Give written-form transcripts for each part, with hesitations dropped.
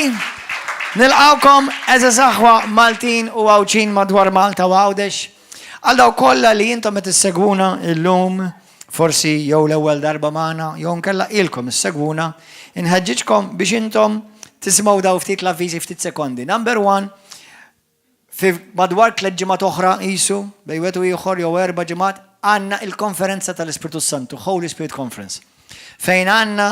Nilqgħukom għeżież aħwa Maltin u Għawdxin madwar Malta u Għawdex. Għal dawk kollha li intom qed issegwuna illum, forsi jew l-ewwel darba magħna, jew nkella ilkom issegwuna, inħeġġiġkom biex intom tisimgħu daw ftit l-avviżi ftit sekondi. Number one, fi madwar tliet ġimgħat oħra qisu, bejn wieħed u ieħor jew erba' ġimgħat, għandna il-konferenza tal-Ispirtu Santu, Holy Spirit Conference, fejn għandna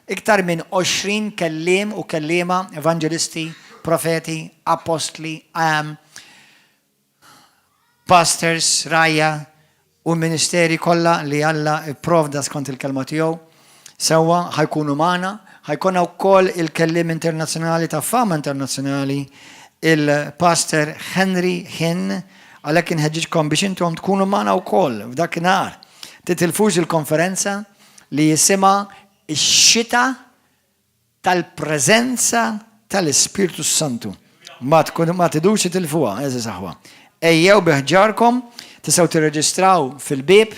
iktar minn 20 kelliem u kelliema, evangelisti, profeti, apostli, pastors, rgħajja u ministeri kollha li Alla ipprovda skont il-kelma tiegħu. Sewwa ħa jkunu magħna, ħa jkollna wkoll il-kelliem internazzjonali ta' fama internazzjonali, il-Pastor Henry Hinn, għalhekk inħeġġiġkom biex intom tkunu magħna wkoll f'dakinhar. Titilfux il-konferenza li jisimha ix-xita tal-preżenza tal-Ispirtu Santu. Ma tkun ma tidux titilfuha, għeżież aħwa. Ejjew bi ħġarkom, tistgħu tirreġistraw fil-bieb,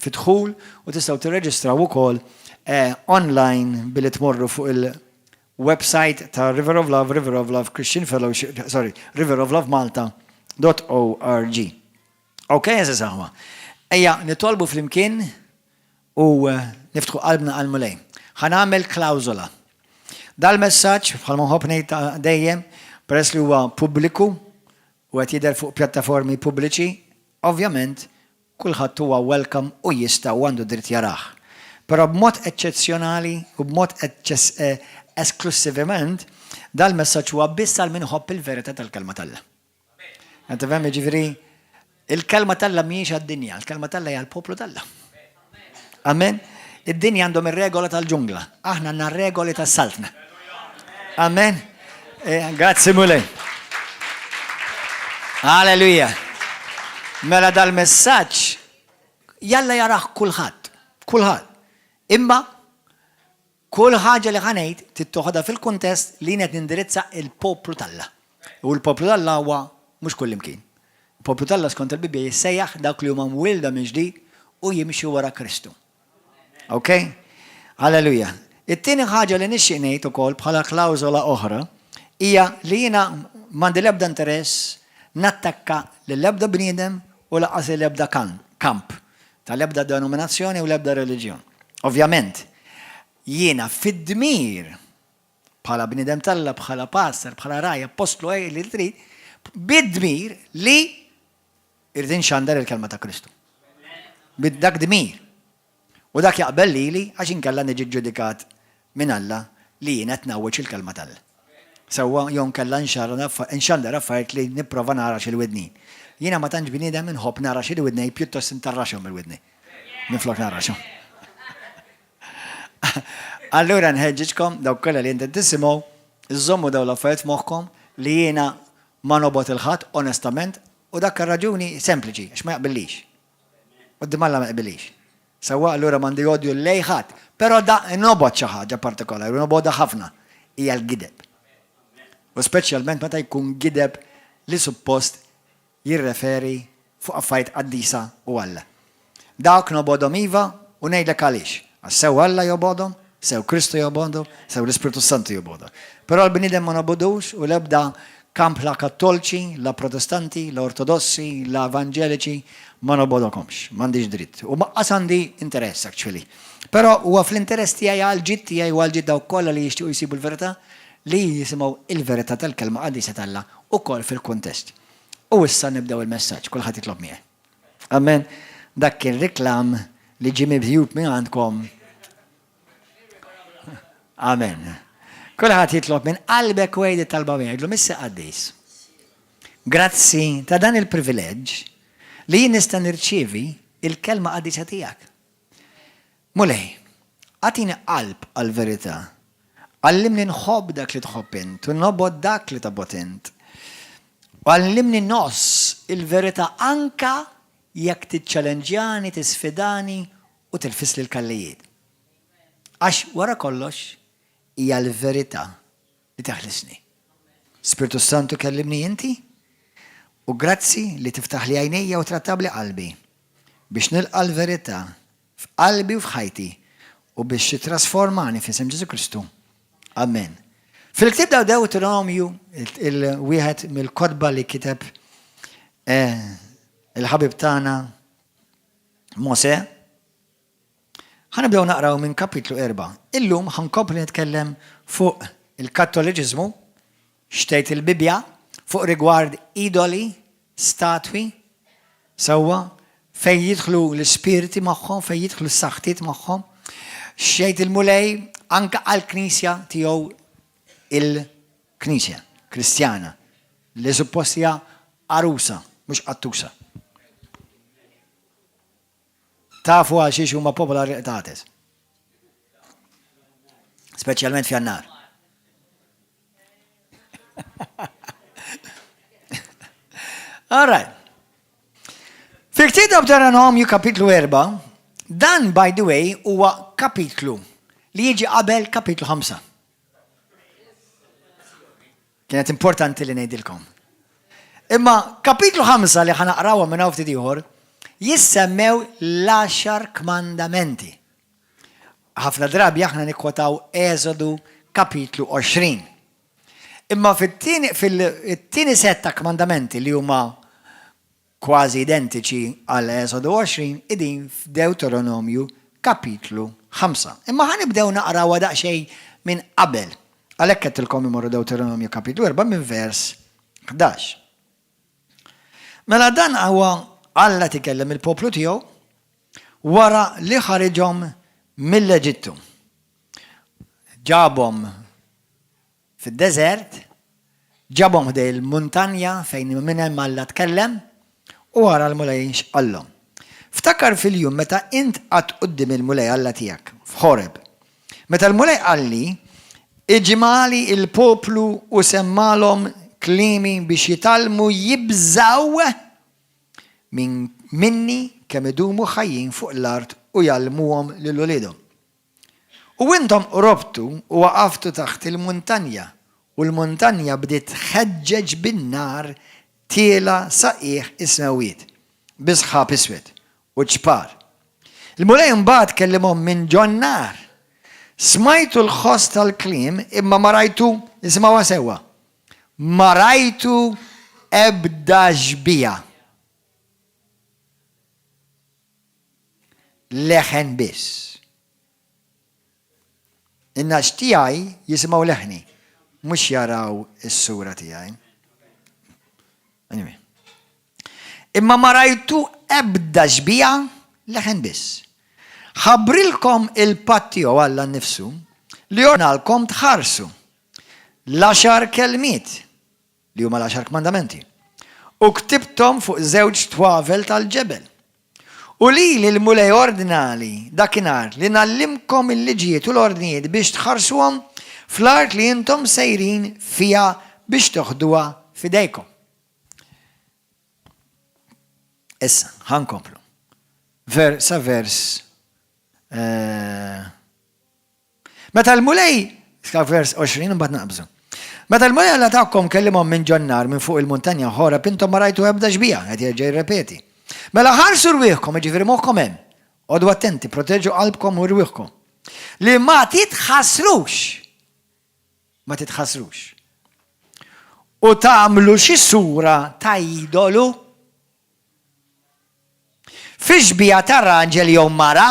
fid-dħul, u tistgħu tirreġistraw ukoll eh, online billi tmorru fuq il-website ta' River of Love, River of Love Christian Fellowship, sorry, riveroflovemalta.org. Ok, għeżież aħwa. Ejja, nitolbu flimkien u eh, niftħu qalbna għal-Mulej. Ħa nagħmel klawżola. Dal-messaġġ, bħalma nħobb ngħid dejjem, peress li huwa pubbliku u qed jidher fuq pjattaformi pubbliċi, ovvjament kulħadd huwa welcome u jista' u għandu dritt jarah. Però b'mod eċċezzjonali u b'mod eh, esklusivament, dal-messaġġ huwa biss għal min iħobb il-verità tal-kelma t'Alla. Qed tifhem jiġifieri il-kelma t'Alla mhijiex għad-dinja, il-kelma t'Alla hija l-poplu t'Alla. Amen. Id-dinja għandhom ir-regola tal-ġungla, aħna għandna regoli tas-saltna. Amen. Eh, grazzi Mulej. Alleluja. Mela dal-messaġġ jalla jarah kulħadd, kulħadd. Imma Kull ħaġa li ħa ngħid trid toħodha fil-kuntest li jien qed nindirizza l-poplu t'Alla. U l-poplu t'Alla huwa mhux kullimkien. Il-poplu t'Alla skont il-Bibbja jissejjaħ dawk li huma mwielda mill-ġdid u jimxu wara Kristu. Ok? Alleluja. It-tieni ħaġa li nixtieq ngħid ukoll bħala klawżola oħra hija li jiena m'għandi l-ebda interess nattakka lill-ebda bniedem u lanqas lill-ebda kamp tal-ebda denominazzjoni u l-ebda reliġjon. Ovvjament, jiena fid-dmir bħala bniedem t'Alla, bħala pastor, bħala ragħaj, appostlu, ej li trid, bid-dmir li irrid inxandar il-kelma ta' Kristu. Bid-dak dmir. U dak jaqbel lili għax inkella niġi ġudikat minn Alla li jiena qed ngħawweġ il-kelma t'Alla. Sewwa jew nkella nxandar affarijiet li nipprova nagħrax il-widnin. Jiena ma tantx bniedem inħobb nagħrax il-widnej pjuttost intarraxhom il-widnej minflok nagħraxhom. Allura nħeġġiġkom dawk kollha li inti tisimgħu iżommu dawn l-affarijiet f'moħħkom li jiena ma nobgħod 'il ħadd onestament u dak raġuni sempliċi għax ma jaqbillix. Quddiem Alla ma jaqbilix. Sewwa allura m'għandi odju lejn ħadd. Però da nobgħod xi ħaġa partikolari, u nobgħodha ħafna, hija l-gideb. U speċjalment meta jkun gideb li suppost jirreferi fuq affarijiet qaddisa u Alla. Dawk nobgħodhom iva u ngħidlek għaliex. Għax sew Alla jobgħodhom, sew Kristu jobgħodhom, sew l-Ispirtu Santu jobgħodhom. Però l-bniedem ma nobgħodux u l-ebda kamp la Kattolċi, la Protestanti, la Ortodossi, la Evanġeliċi, ma nobgħodokomx, m'għandix dritt. U lanqas għandi interess actually. Però huwa fl-interess tiegħi għall-ġid tiegħi u għall-ġid dawk kollha li jixtiequ jsibu l-verità li jisimgħu il-verità tal-kelma qaddisa t'Alla ukoll fil-kuntest. U issa nibdew il-messaġġ, kulħadd jitlob miegħi. Amen. Dak kien reklam li ġie mibjut minn għandkom. Amen. Kulħadd jitlob minn qalbek u għidi talba miegħi, Missier qaddis. Grazzi ta' dan il-privileġġ li jien nista' nirċievi il-kelma qaddisa tiegħek. Mulej, agħtini qalb għal-verità. Għallimni nħobb dak li tħobb int u nobgħod dak li tobgħod int. Għallimni ngħożż il-verità anka jekk tiċċalenġjani, tisfidani u tirfisli l-kallijiet. Għax wara kollox hija l-verità li teħlisni. Spiritu Santu kellimni inti u grazzi li tiftaħ li għajnejja u trattabli qalbi biex nilqa l-verità f'qalbi u f'ħajti u biex titrasformani f'isem Ġesu Kristu. Amen. Fil-ktieb ta' Dewteronomju, il-wieħed mill-kotba li kiteb eh, il-ħabib tagħna Mosè, ħa nibdew naqraw minn kapitlu 4. Illum ħa nkompli nitkellem fuq il-Kattoliċiżmu, x'tgħid il-Bibbja fuq rigward idoli, statwi, sewwa, fejn jidħlu l-ispirti magħhom, fejn jidħlu s-saħtiet magħhom, x'jgħid il-Mulej anke għall-Knisja tiegħu il-Knisja Kristjana li suppost hija għarusa, mhux qattusa. Tafu għal xiex huma popolari l-qtates. Speċjalment f'Jannar. All right. Fil-ktieb ta' Deuteronomju kapitlu 4, dan by the way huwa kapitlu li jiġi qabel kapitlu 5. Kienet importanti li ngħidilkom. Imma kapitlu 5 li ħa naqrawha minn hawn ftit ieħor jissemmew l-għaxar kmandamenti. Ħafna drabi aħna nikkwotaw Eżodu kapitlu 20. Imma fit-tieni fil-tieni set ta' kmandamenti li huma kważi identiċi għal Eżodu 20 qegħdin f'Dewteronomju kapitlu 5. Imma ħa nibdew naqrawha daqsxejn minn qabel. Għalhekk għedtilkom imorru Dewteronomju kapitlu 4 minn vers 11. Mela dan huwa Alla tikellem il-poplu tiegħu wara li ħariġhom mill-Eġittu. Ġabhom Fid-deżert, ġabhom ħdejn il-muntanja fejn minn hemm Alla tkellem, u ara l-Mulej x'qallhom. Ftakar fil-jum meta int qgħadt quddiem il-Mulej Alla tiegħek, f'Ħoreb, meta l-Mulej qalli, Iġmagħli l-poplu u semmagħlhom kliemi biex jitgħallmu jibżgħu minn minni kemm idumu ħajjin fuq l-art u jgħallmuhom lil uliedhom. U intom qrobtu u waqaftu taħt il-muntanja, u l-muntanja bdiet tħeġġeġ bin-nar tiela' sa qiegħ is-smewwiet, bi sħab iswed u ċpar. Il-Mulej imbagħad kellimhom minn ġon-nar. Smajtu l-ħoss tal-kliem, imma ma rajtu, isimgħuha sewwa, ma rajtu ebda xbieha. Leħen biss. In-nagħaġ tiegħi jisimgħu leħni, mhux jaraw is-sura tiegħi. Anyway. Imma ma rajtu ebda xbieha leħen biss. Ħabbrilkom il-patt tiegħu Alla nnifsu li ordnalkom tħarsu l-għaxar kelmiet li huma l-Għaxar Kmandamenti, u ktibthom fuq żewġ twavel tal-ġebel. U lili l-Mulej ordnali dakinhar li ngħallimkom il-liġijiet u l-ordnijiet biex tħarsuhom fl-art li intom sejrin fiha biex toħduha f'idejkom. Issa, ħa nkomplu. Ver, sa vers eh, Meta l-Mulej, sa vers 20 imbagħad naqbżu. Meta l-Mulej Alla tagħkom kellimhom minn ġon-nar minn fuq il-muntanja Ħoreb intom ma rajtu ebda xbieha, qed jerġa' jirrepeti. Mela ħarsu rwieħkom, jiġifieri moħħkom hemm. Qogħdu attenti, proteġu qalbkom u rwieħkom. Li ma titħassrux. Ma titħassrux. U tagħmlu xi sura ta' idolu fi xbieha ta' raġel jew mara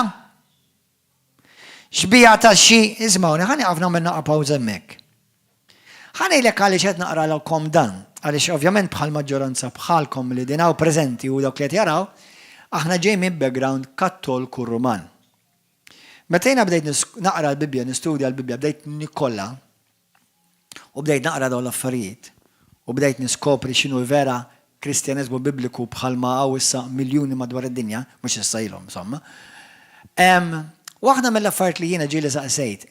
Xbieha ta' xi, ismgħuni, ħa nieqaf nagħmel naqra pawża hemmhekk. Ħa ngħidlek għaliex qed naqralkom dan, għaliex ovvjament bħal maġġoranza bħalkom li din hawn preżenti u dawk li qed jaraw, aħna ġej minn background Kattolku Ruman. Meta jiena bdejt naqra l-Bibbja, nistudja l-Bibbja, bdejt nikkollha, U bdejt naqra dawn l-affarijiet u bdejt niskopri x'inhu l-vera Kristjaneżmu Bibliku bħalma hawn issa miljuni madwar id-dinja, mhux issa ilhom insomma. Waħda mill-affarijiet li jiena ġieli saqsejt,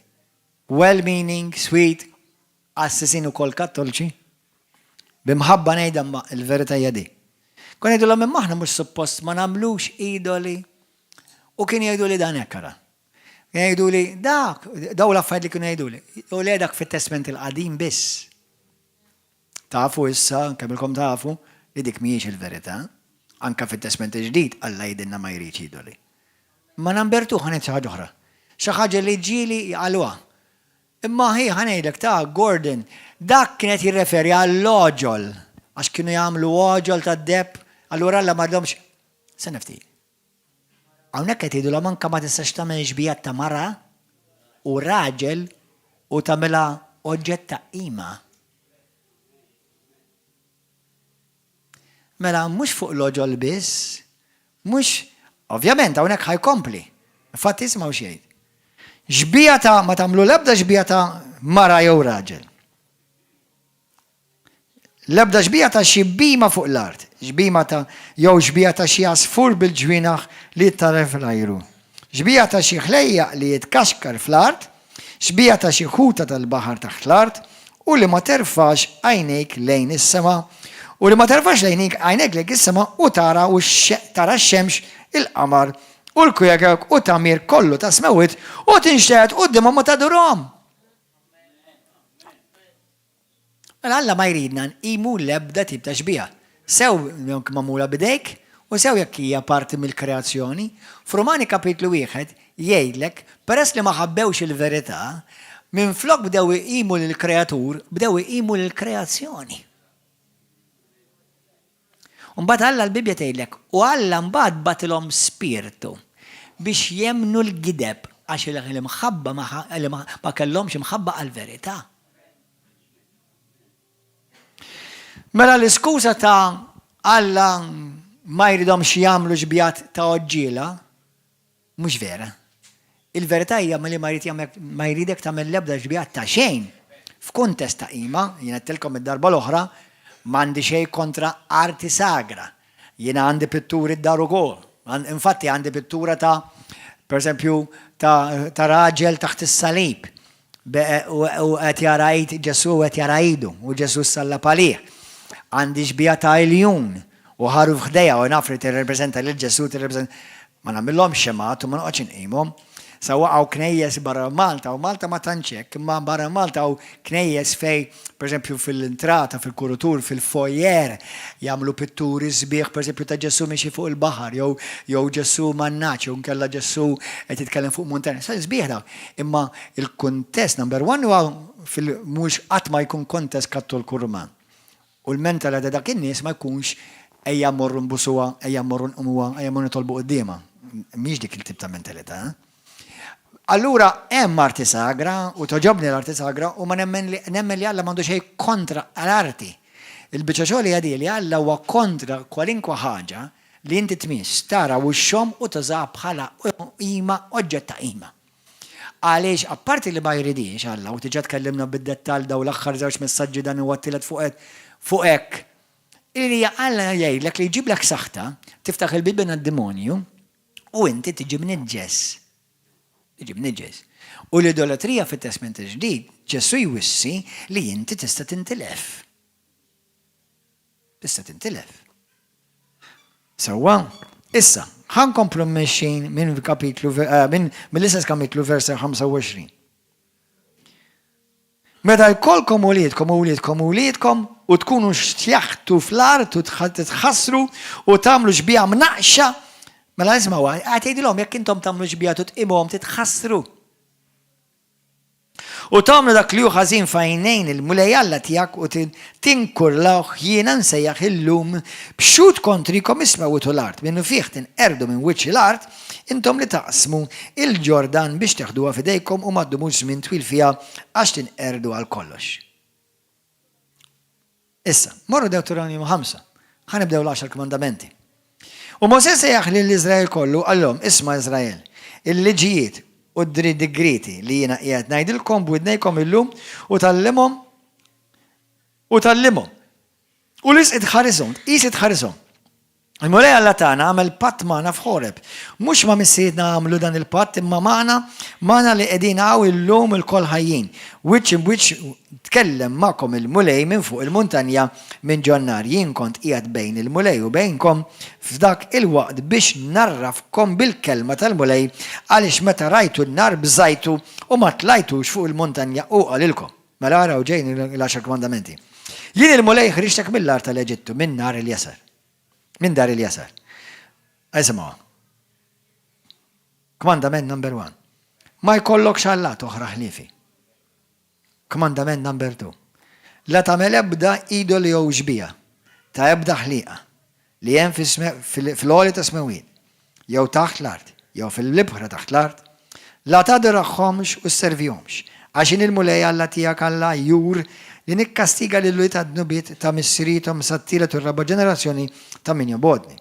well-meaning, sweet, qassisin ukoll Kattolċi, bi mħabba ngħidha imma l-verità hija di. Kont ngħidilhom imma aħna mhux suppost ma nagħmlux idoli. U kienu jgħiduli dan hekk ara. Jgħiduli dak, daw l-affarijiet li kienu jgħiduli. U le dak fit-Testment il-Qadim biss. Tafu issa, kemm ilkom tafu, li dik mhijiex il-verità. Anka fit-Testment il-Ġdid Alla jgħidilna ma jridx idoli. Ma number two ħa ngħid xi ħaġa oħra. Xi ħaġa li ġieli jqaluha. Imma hi, ħa ngħidlek ta' Gordon, dak kien qed jirreferi għall-għoġol, għax kienu jagħmlu għoġol tad-deheb, allura Alla ma rdomx. Stenna ftit. Hawnhekk qed jgħidu manka ma tistax tagħmel xbijat ta' mara u raġel u tagħmilha oġġett ta' qima. Mela mhux fuq l-għoġol biss, mhux, ovvjament hawnhekk ħa jkompli. Infatti isimgħu x'jgħid. Xbieha ta' ma tagħmlu l-ebda xbieha ta' mara jew raġel. L-ebda xbieha ta' xi bhima fuq l-art, xbieha ta' jew xbieha ta' xi għasfur bil-ġwienaħ li jittaref fl-ajru, xbieha ta' xi ħlejjaq li jitkaxkar fl-art, xbieha ta' xi ħuta tal-baħar taħt l-art, u li ma terfax għajnejk lejn is-sema, u li ma terfax lejnik għajnejk lejk is-sema u tara u tara x-xemx, il-qamar, u l-kwiekeb u t-tagħmir kollu tas-smewwiet, u tinxteħet quddiemhom u tadurhom. Mela Alla ma jridna nqimu l-ebda tip ta' xbieha, sew jekk magħmula b'idejk u sew jekk hija parti mill-kreazzjoni. F'Rumani kapitlu wieħed jgħidlek, peress li ma ħabbewx il-verità, minflok bdew iqimu lill-Kreatur, bdew iqimu lill-kreazzjoni. U mbagħad Alla l-Bibbja tgħidlek, u Alla mbagħad bagħtilhom spirtu biex jemmnu l-gideb għax l-imħabba ma kellhomx imħabba għall-verità. Mela l-iskuża ta' Alla ma jridhomx jagħmlu xbijat ta' għoġġiela Mhux vera. Il-verità hija li ma jrid jagħmel ma jridek tagħmel l-ebda xbieha ta' xejn. F'kuntest ta' qima, jien għedtilkom id-darba l-oħra, m'għandi xejn kontra arti sagra. Jiena għandi pitturi d-dar ukoll. Infatti għandi pittura ta' pereżempju ta' ta' raġel taħt is-salib u qed jara id Ġesù u qed jara idu u Ġesù ssallab għalih. Għandi xbieha ta' iljun U ħaruf ħdejha u naf li tirrepreżenta lil Ġesù, tirrepreżenta. Ma nagħmilhomx xemgħat u ma noqgħodx inqimhom. Sewwa hawn knejjes barra Malta, u Malta ma tantx hekk, imma barra Malta hawn knejjes fejn, pereżempju fil-intrata, fil-kurutur, fil-foyer, jagħmlu pitturi sbieħ pereżempju ta' Ġesù miexi fuq il-baħar, jew jew Ġesù man-nagħaġ, jew inkella Ġesù qed jitkellem fuq muntanja. Sbieħ dawn. Imma il-kuntest number one huwa fil mhux qatt ma jkun kontest Kattolku Ruman. U l-mentalità ta' dak in-nies ma jkunx ejja mmorru nbusuha, ejja mmorru nqumuha, ejja mmorru nitolbu quddiemha. Mhix dik il-tip ta' mentalità. Allura hemm arti sagra u togħġobni l-arti sagra u ma nemmen li nemmen li Alla m'għandu xejn kontra l-arti. Il-biċċa xogħol hija di li Alla huwa kontra kwalinkwa ħaġa li inti tmiss, tara u xxomm u tużaha bħala qima, oġġett ta' qima. Għaliex apparti li ma jridhiex Alla, u diġà tkellimna bid-dettall dawn l-aħħar żewġ messaġġi dan huwa t-tielet fuq fuq hekk, li Alla jgħidlek li jġiblek saħta, tiftaħ il-bibien għad-demonju u inti tiġi mniġġes. Tiġi mniġġes. U l-idolatrija fit-Testment il-Ġdid, Ġesù jwissi li inti tista' tintilef. Tista' tintilef. Sewwa, issa, ħa nkomplu mexjin minn kapitlu eh, minn mill-istess kapitlu versa 25. Meta jkollkom uliedkom u uliedkom u uliedkom u tkunu xtjaħtu fl-art u titħassru u tagħmlu xbieha mnaqxa, mela ismgħu qed jgħidilhom jekk intom tagħmlu xbieha tqimhom titħassru. U tagħmlu dak li hu ħażin f'għajnejn il-Mulej Alla tiegħek u tinkurlawh, jiena nsejjaħ illum b'xhud kontrikom is-smewwiet u l-art, minnufih tinqerdu minn wiċċ l-art, intom li taqsmu l-Ġordan biex teħduha f'idejkom u ma ddumux żmien twil fiha għax tinqerdu għal kollox. Issa, morru Dewteronomju 5. Ħa nibdew l-għaxar kmandamenti. U Mosè sejjaħ lil Iżrael kollu qalilhom, Isma' Iżrael, il-liġijiet u d-digrieti li jiena qiegħed ngħidilkom b'widnejkom illum u tgħallimhom u tgħallimhom. U l-isqi tħarishom, tqis li tħarishom. Il-Mulej Alla tagħna għamel patt magħna f'Ħoreb. Mhux ma' missirietna għamlu dan il-patt, imma magħna, magħna li qegħdin hawn illum ilkoll ħajjin. Wiċċ imb'wiċċ tkellem magħkom il-Mulej minn fuq il-muntanja minn ġon-nar. Jien kont qiegħed bejn il-Mulej u bejnkom f'dak il-waqt biex ngħarrafkom bil-kelma tal-Mulej, għaliex meta rajtu n-nar bżajtu u ma tlajtux fuq il-muntanja hu qalilkom. Mela araw ġejjin l-għaxar kmandamenti. Jien il-Mulej ħriġtek mill-art tal-Eġittu, minn nar il-jasar. Minn dar il-jasar. Isimgħu. Kmandament number one. Ma jkollokx allat oħra ħliefi. Kmandament number 2. La tagħmel ebda idoli jew xbieha ta' ebda ħliqa li hemm fl-għoli tas-smewwiet, jew taħt l-art, jew fil-ibħra taħt l-art, la tadorahomx u sservihomx, għax jien il-Mulej Alla tiegħek Alla għajjur li nikkastiga lil ulied għad-dnubiet ta' missiriethom sat-tielet u r-raba' ġenerazzjoni ta' min jobgħodni,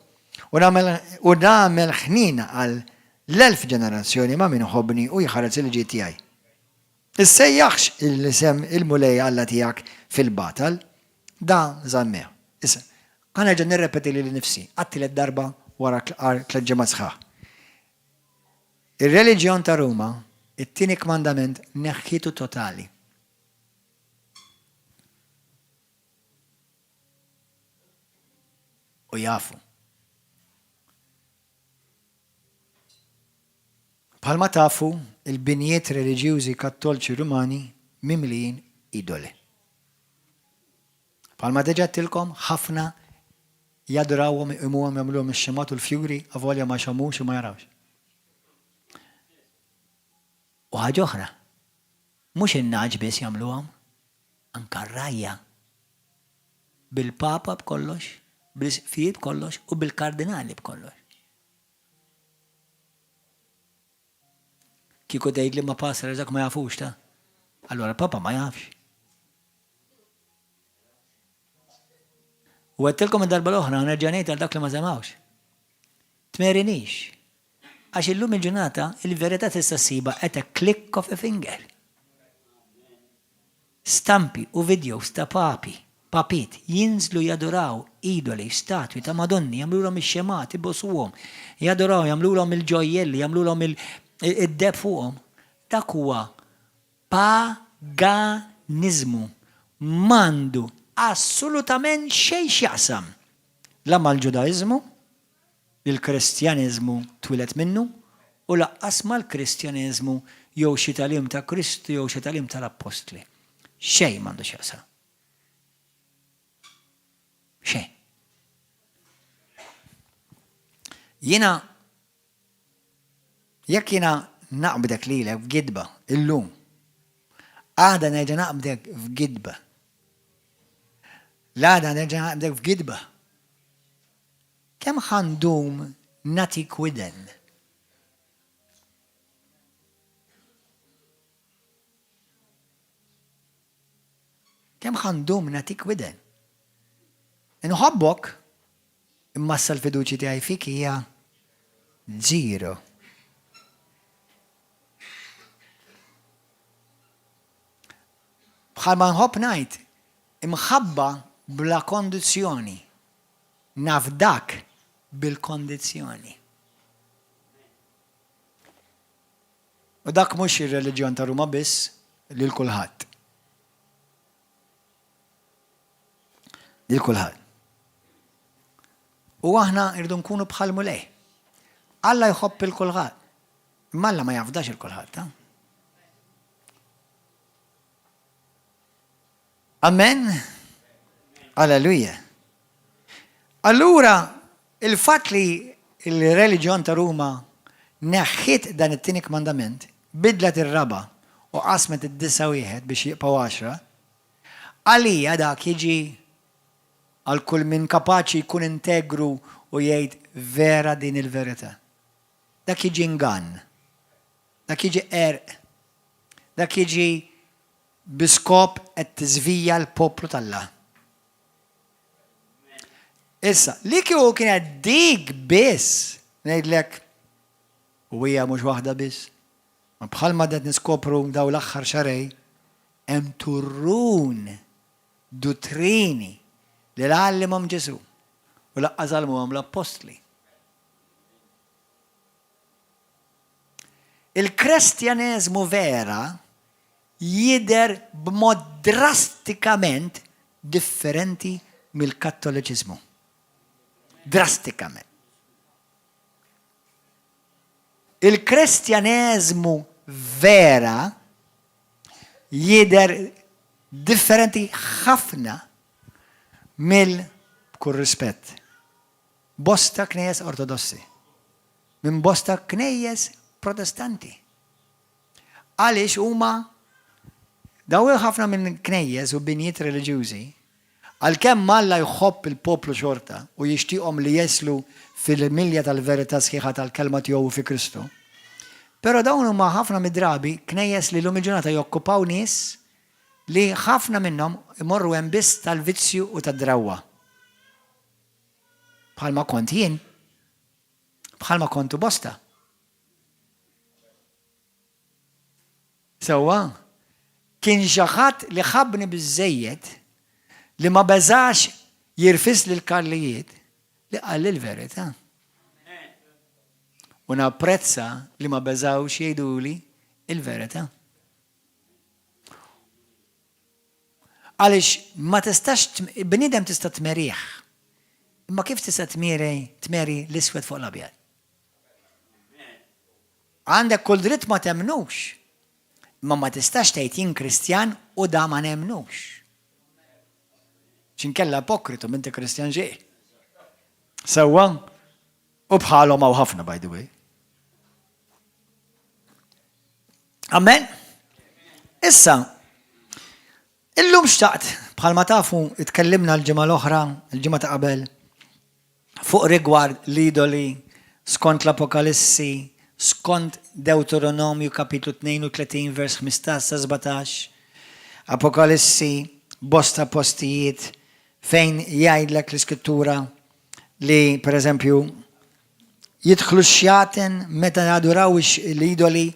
u nagħmel u nagħmel ħniena għal l-elf ġenerazzjoni ma' min iħobbni u jħares il-liġijiet tiegħi. Issejjaħx l-isem il-Mulej Alla tiegħek fil-batal. Da żammeh. Issa, ħa nerġa' nirrepeti lili nnifsi għat-tielet darba wara tliet ġimgħat sħaħ. Ir-reliġjon ta' Ruma, it-tieni kmandament neħħietu totali. U jafu. Bħalma tafu, il-binjiet reliġjużi Kattolċi Rumani mimlijin idoli. Bħalma diġà għedtilkom, ħafna jadurawhom, iqimuhom, jagħmluhom ix-xemgħat u l-fjuri avolja ma jxommux u ma jarawx. U ħaġa oħra, mhux in-nagħaġ biss jagħmluhom, anke r-rgħajja. Bil-Papa b'kollox, bl-isqfijiet b'kollox u bil-kardinali b'kollox. Kieku tgħidli ma pastor dak ma jafux ta. Allura l-Papa ma jafx. U għedtilkom id-darba l-oħra, nerġa' ngħid għal dak li ma semgħux. Tmerinix. Għax illum il-ġurnata il-verità tista' ssibha at a click of a finger. Stampi u vidjows ta' papi, papiet, jinżlu jaduraw idoli, statwi ta' madonni, jagħmlulhom ix-xemgħat, ibusuhom, jadurawhom, jagħmlulhom il-ġojjelli, jagħmlulhom id-deheb fuqhom. Dak huwa paganiżmu. M'għandu assolutament xejn x'jaqsam la mal-Ġudaiżmu, li l-Kristjaneżmu twieled minnu, u lanqas mal-Kristjaneżmu jew xi tagħlim ta' Kristu jew xi tagħlim tal-appostli. Xejn m'għandu x'jaqsam. Xejn. Jiena jekk jiena naqbdek lilek f'gidba illum, għada nerġa' naqbdek f'gidba. L-għada nerġa' naqbdek f'gidba. Kemm ħa ndum nagħtik widen? Kemm ħa ndum nagħtik widen? Inħobbok, imma issa l-fiduċja tiegħi fik hija zero. Bħalma nħobb ngħid, imħabba bla kondizzjoni. Nafdak bil-kondizzjoni. U dak mhux ir-reliġjon ta' Ruma biss, lil kulħadd. Lil kulħadd. U aħna rridu nkunu bħal Mulej. Alla jħobb il kulħadd. Imma Alla ma jafdax il kulħadd. Amen? Alleluja. Allura, il-fatt li il-reliġjon ta' Ruma neħħiet dan it-tieni kmandament, bidlet ir-raba' u qasmet id-disa' wieħed biex jibqgħu għaxra, għalija dak jiġi għal kull min kapaċi jkun integru u jgħid vera din il-verità. Dak jiġi ngann. Dak jiġi qerq. Dak jiġi bi skop qed tiżvija l-poplu t'Alla. Issa, li kieku kienet dik biss, ngħidlek, u hija mhux waħda biss, ma bħalma qed niskopru daw l-aħħar xarej, hemm turrun duttrini li la għallimhom Ġesù u laqqas għallmuhom l-appostli. Il-Krestjaneżmu vera jidher b'mod drastikament differenti mill-Kattoliċiżmu. Drastikament. Il-Krestjaneżmu vera jidher differenti ħafna mill, b'kull rispett, bosta knejjes Ortodossi, minn bosta knejjes Protestanti. Għaliex huma Dawn ħafna minn knejjes u binjiet reliġjużi, għalkemm Alla jħobb il-poplu xorta u jixtieqhom li jaslu fil-milja tal-verità sħiħa tal-kelma tiegħu u fi Kristu. Però dawn huma ħafna mid-drabi knejjes li llum il-ġurnata jokkupaw nies li ħafna minnhom imorru hemm biss tal-vizzju u tad-drawwa. Bħalma kont jien. Bħalma kontu bosta. Sewwa, kien xi ħadd li ħabbni biżżejjed li ma beżax jirfisli l-karlijiet li qalli l-verità. U napprezza li ma beżgħux jgħiduli l-verità. Għaliex ma tistax, bniedem tista' tmerih, imma kif tista' tmeri, tmeri l-iswed fuq l-abjad? Għandek kull dritt ma temmnux, imma ma tistax tgħid jien Kristjan u da ma nemmnux. X'inkella ipokritu m'inti Kristjan xejn. Sewwa? U bħalhom hawn ħafna by the way. Amen? Issa, illum xtaqt, bħalma tafu, itkellimna l-ġimgħa l-oħra, il-ġimgħa ta' qabel, fuq rigward l-idoli, skont l-Apokalissi, skont Dewteronomju kapitlu 32 vers 15 sa 17, Apokalissi, bosta postijiet fejn jgħidlek l-Iskrittura li, per eżempju, jidħlu x-xjaten meta jaduraw l-idoli.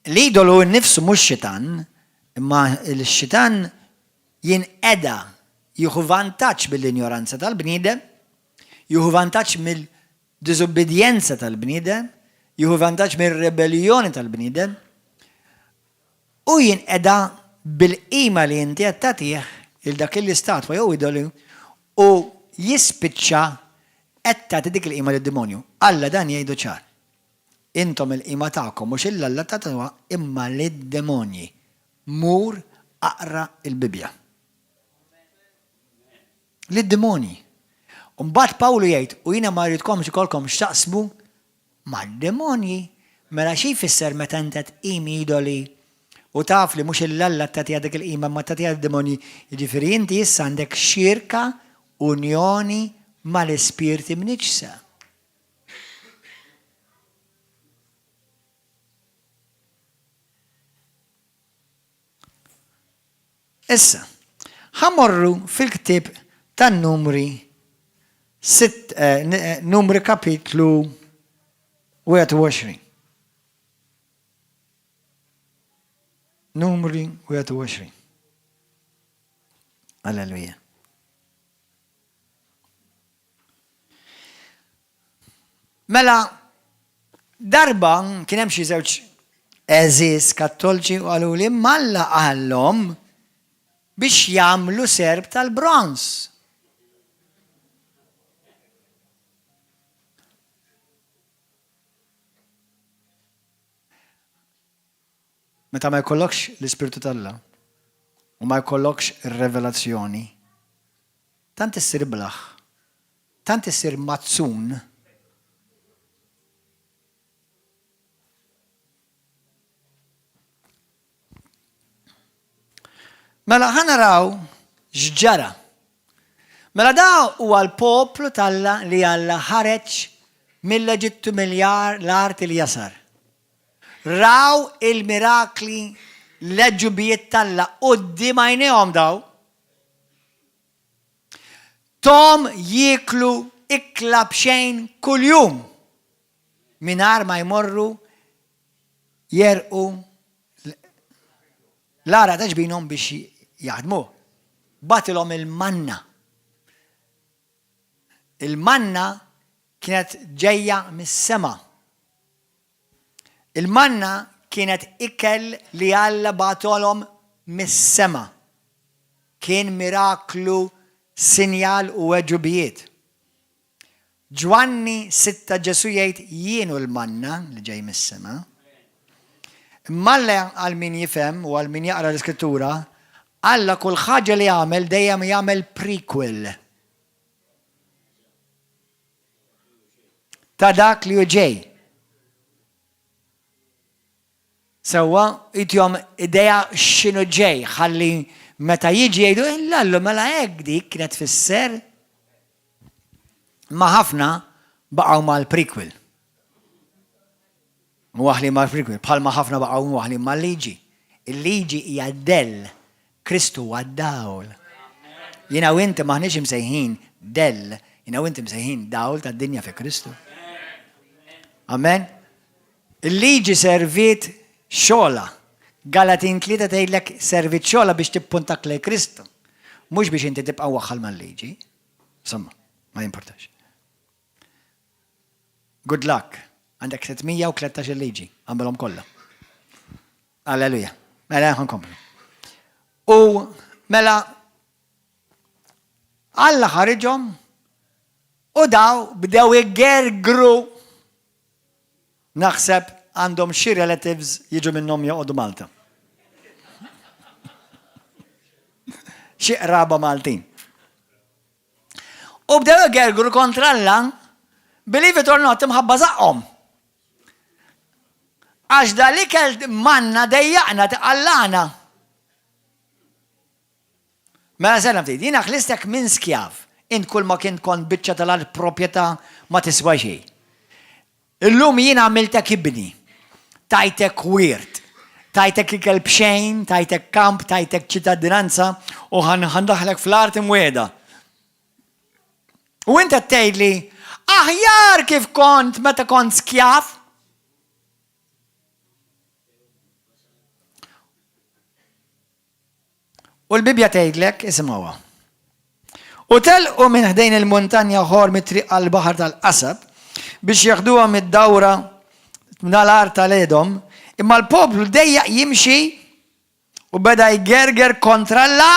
L-idolu nnifsu mhux xitan, imma l-xitan jinqeda jieħu vantaġġ mill-injoranza tal-bniedem, jieħu vantaġġ mill-diżubbidjenza tal-bniedem, jieħu vantaġġ mir-rebelljoni tal-bniedem, u jinqeda bil-qima li inti qed tagħtih lil dak l-istatwa jew idolu u jispiċċa qed tagħti dik il-qima lid-demonju. Alla dan jgħidu ċar. Intom il-qima tagħkom mhux 'il Alla tagħtuha imma lid-demonji. Mur aqra l-Bibbja. Lid-demonji. U mbagħad Pawlu jgħid, u jiena ma rridkomx ikollkom x'taqsmu Mad-demonji? Mela xi jfisser meta inti tqim idoli u taf li mhux 'il Alla tagħtiha dik il-qima imma tagħtiha lid-demonji, jiġifieri inti issa għandek xirka, unjoni mal-ispirti mniġġsa. Issa, ħa mmorru fil-ktieb tan-Numri, sitt, Numri kapitlu 21. Numri 21. Alleluja. Mela, darba kien hemm xi żewġ għeżież Kattolċi u qaluli imma Alla qallhom biex jagħmlu serp tal-bronż. Meta ma jkollokx l-Ispirtu t'Alla u ma jkollokx ir-revelazzjoni, tant issir iblah, tant issir mazzun. Mela ħa naraw x'ġara. Mela da huwa l-poplu t'Alla li Alla ħareġ mill-Eġittu mill-art il-jasar. Raw il-mirakli, l-għeġubijiet t'Alla quddiem għajnejhom daw. Thom jieklu ikla b'xejn kuljum mingħajr ma jmorru jegħrqu l-għaraq ta' ġbinhom biex jaħdmuh. Bagħtilhom il-manna. Il-manna kienet ġejja mis-sema. Il-manna kienet ikel li Alla bagħatolhom mis-sema. Kien miraklu, sinjal u għeġubijiet. Ġwanni sitta Ġesù jgħid jien hu l-manna li ġej mis-sema. Imma Alla għal min jifhem u għal min jaqra l-Iskrittura, Alla kull ħaġa li jagħmel dejjem jagħmel prequel. Ta' dak li hu ġej. Sewwa, itihom idea x'inhu ġej ħalli meta jiġi jgħidu, illallu mela hekk dik kienet tfisser. Imma ħafna baqgħu mal-prequel. Mwaħħlin mal-prequel, bħalma ħafna baqgħu mwaħħlin mal-liġi. Il-liġi hija dell, Kristu huwa d-dawl. Jiena u inti m'aħniex imsejħin dell, jiena u inti msejħin dawl tad-dinja fi Kristu. Amen. Il-liġi serviet xogħolha. Galatin 3 tgħidlek serviet xogħolha biex tippuntak lejn Kristu, mhux biex inti tibqa' waħħal mal-liġi. Insomma, ma jimportax. Good luck. Għandek 313 liġi, għamilhom kollha. Alleluja. Mela nkomplu. U mela Alla ħariġhom u daw bdew igergru. Naħseb għandhom xi relatives jiġu minnhom joqogħdu Malta. Xi qraba Maltin. U bdew igergru kontra Alla, believe it or not, imħabba żaqqhom. Għax dal-ikel manna dejjaqna tqallana. Mela sena ftit, jiena ħlistek minn skjav, int kull ma kint kont biċċa tal-art proprjetà ma tiswa xejn. Illum jiena għamiltek ibni, tajtek wirt, tajtek ikel b'xejn, tajtek kamp, tajtek ċittadinanza u ħa ndaħħlek fl-art imwiegħda. U int qed tgħidli, aħjar kif kont meta kont skjav? U l-Bibbja tgħidlek, isimgħuha. U telqu minn ħdejn il-muntanja Ħor mit-triq għall-baħar tal-Qasab biex jeħduha mid-dawra tal-art tal-Edom, imma l-poplu dejjaq jimxi u beda jgerger kontra Alla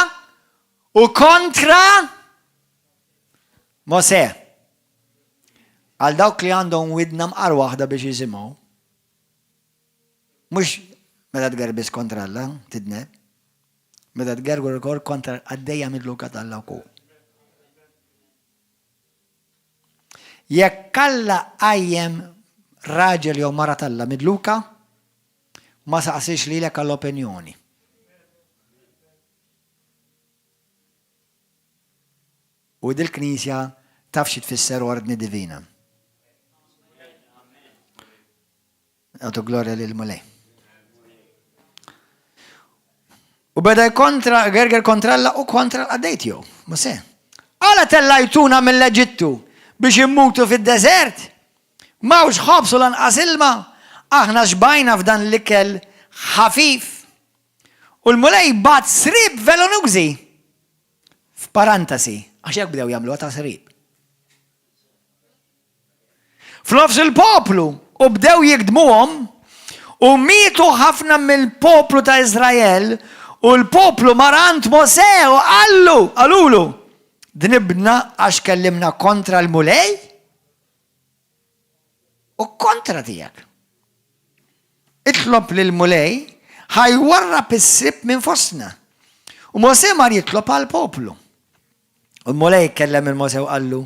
u kontra Mosè. Għal dawk li għandhom widna mqar waħda biex jisimgħu. Mhux meta tgerbis kontra Alla, tidneb. Meta tgergur ukoll kontra l-qaddejja midluka t'Alla wkoll. Jekk Alla qajjem raġel jew mara t'Alla midluka, ma saqsiex lilek għall-opinjoni. U dil-Knisja taf xi tfisser ordni divina. Għatu glorja lil Mulej. U beda kontra, gerger kontra Alla u kontra l-qaddej tiegħu, Mosè. Għala tellajtuna mill-Eġittu biex immutu fid-deżert? M'hawnx ħobż u lanqas ilma, aħna xbajna f'dan l-ikel ħafif. U l-Mulej bagħat sriep velonużi. F'parantasi, għax hekk bdew jagħmluha ta' sriep. F'nofs il-poplu u bdew jigdmuhom u mietu ħafna mill-poplu ta' Iżrael u l-poplu mar għand Mosè u qallu, qalulu, Dnibna għax kellimna kontra l-Mulej u kontra tiegħek. Itlob lill-Mulej ħa jwarrab is-sriep minn fostna. U Mosè mar jitlob għall-poplu. U l-Mulej kellem lil Mosè u qallu,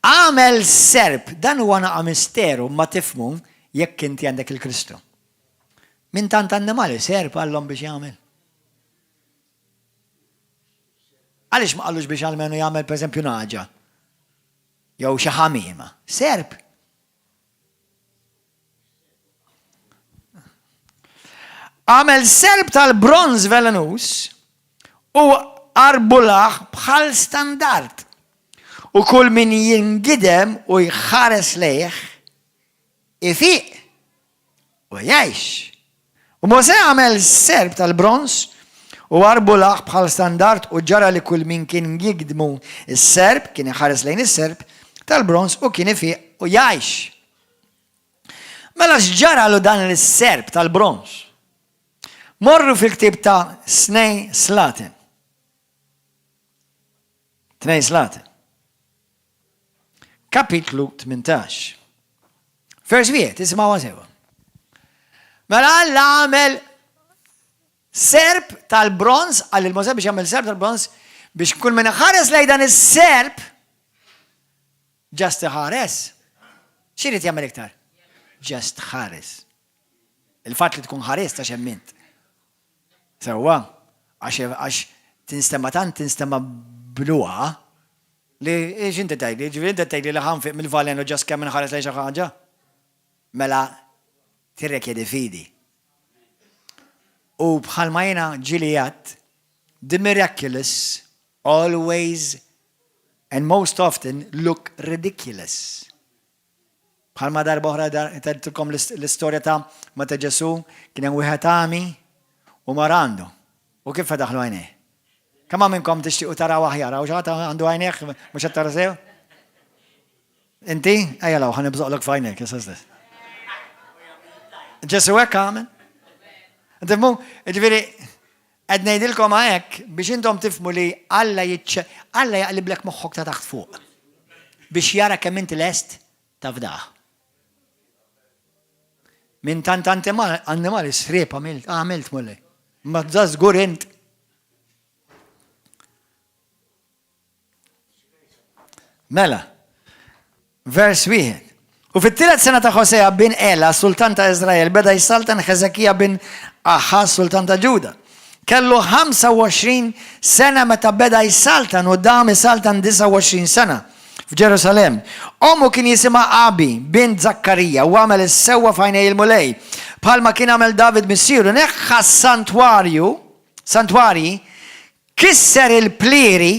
Agħmel serp, dan huwa naqa' misteru ma tifhmu jekk inti għandek il-Kristu. Minn tant annimali, serp qallhom biex jagħmel. Għaliex ma qallux biex almenu jagħmel pereżempju nagħġa? Jew xi ħamiema. Serp. Għamel serp tal-bronż velenuż u arbulah bħal standard. U kull min jingidem u jħares lejh ifiq u jgħix. U Mosè għamel serp tal-bronż u arbulah bħal standard u ġara li kull min kien jigdmu s-serp kien iħares lejn is-serp tal-bronż u kien ifiq u jgħix. Mela x'ġaralu dan is-serp tal-bronż? Morru fil-ktieb ta' Snej Slaten. Tnej Slaten. Kapitlu 18. Vers wieħed, isimgħu sewa. Mela Alla għamel serp tal-bronż, qal lil Mosè biex jagħmel serp tal-bronż biex kull min ħares lejn dan is-serp Just iħares? X'irid jagħmel iktar? Just ħares. Il-fatt li tkun ħarist għax emmint. Sewwa, għax għax tinstema' tant tinstema' bluha li x'inti tgħidli? Jiġifieri inti qed tgħidli li ħa nfiq mill-valenu just kemm inħares lejn xi ħaġa? Mela tirrekjedi fidi. U bħalma jiena ġieli għedt, the miraculous always and most often look ridiculous. Bħalma darba oħra tgħidtilkom l-istorja ta' meta Ġesù kien hemm wieħed għami u mar għandu. U kif fetaħlu għajnejh? Kemm hawn minnkom tixtiequ taraw aħjar? Hawn xi ħadd għandu għajnejh mhux qed tara sew? Inti? Ejja law, ħa nibżoqlok f'għajnejk issa stess. Ġesù hekk għamel. Tifhmu? Ġifieri, qed ngħidilkom hekk biex intom tifhmu li Alla jiċċe Alla jaqliblek moħħok ta' taħt fuq biex jara kemm inti lest tafdah. Minn tant annimali sriep għamilt, għamilt Mulej. Ma żgur int. Mela, vers wieħed. U fit-tielet sena ta' Ħosea bin Ela, sultan ta' Iżrael, beda jsaltan Ħeżekija bin Aħaż, sultan ta' Ġuda. Kellu 25 sena meta beda jsaltan u dam isaltan 29 sena f'Ġerusalemm. Ommu kien jisimha Abi, bint Zakkarija, u għamel is-sewwa f'għajnej il-Mulej. Bħalma kien għamel David missieru, neħħa s-santwarju, santwarji, Kisser il-plieri.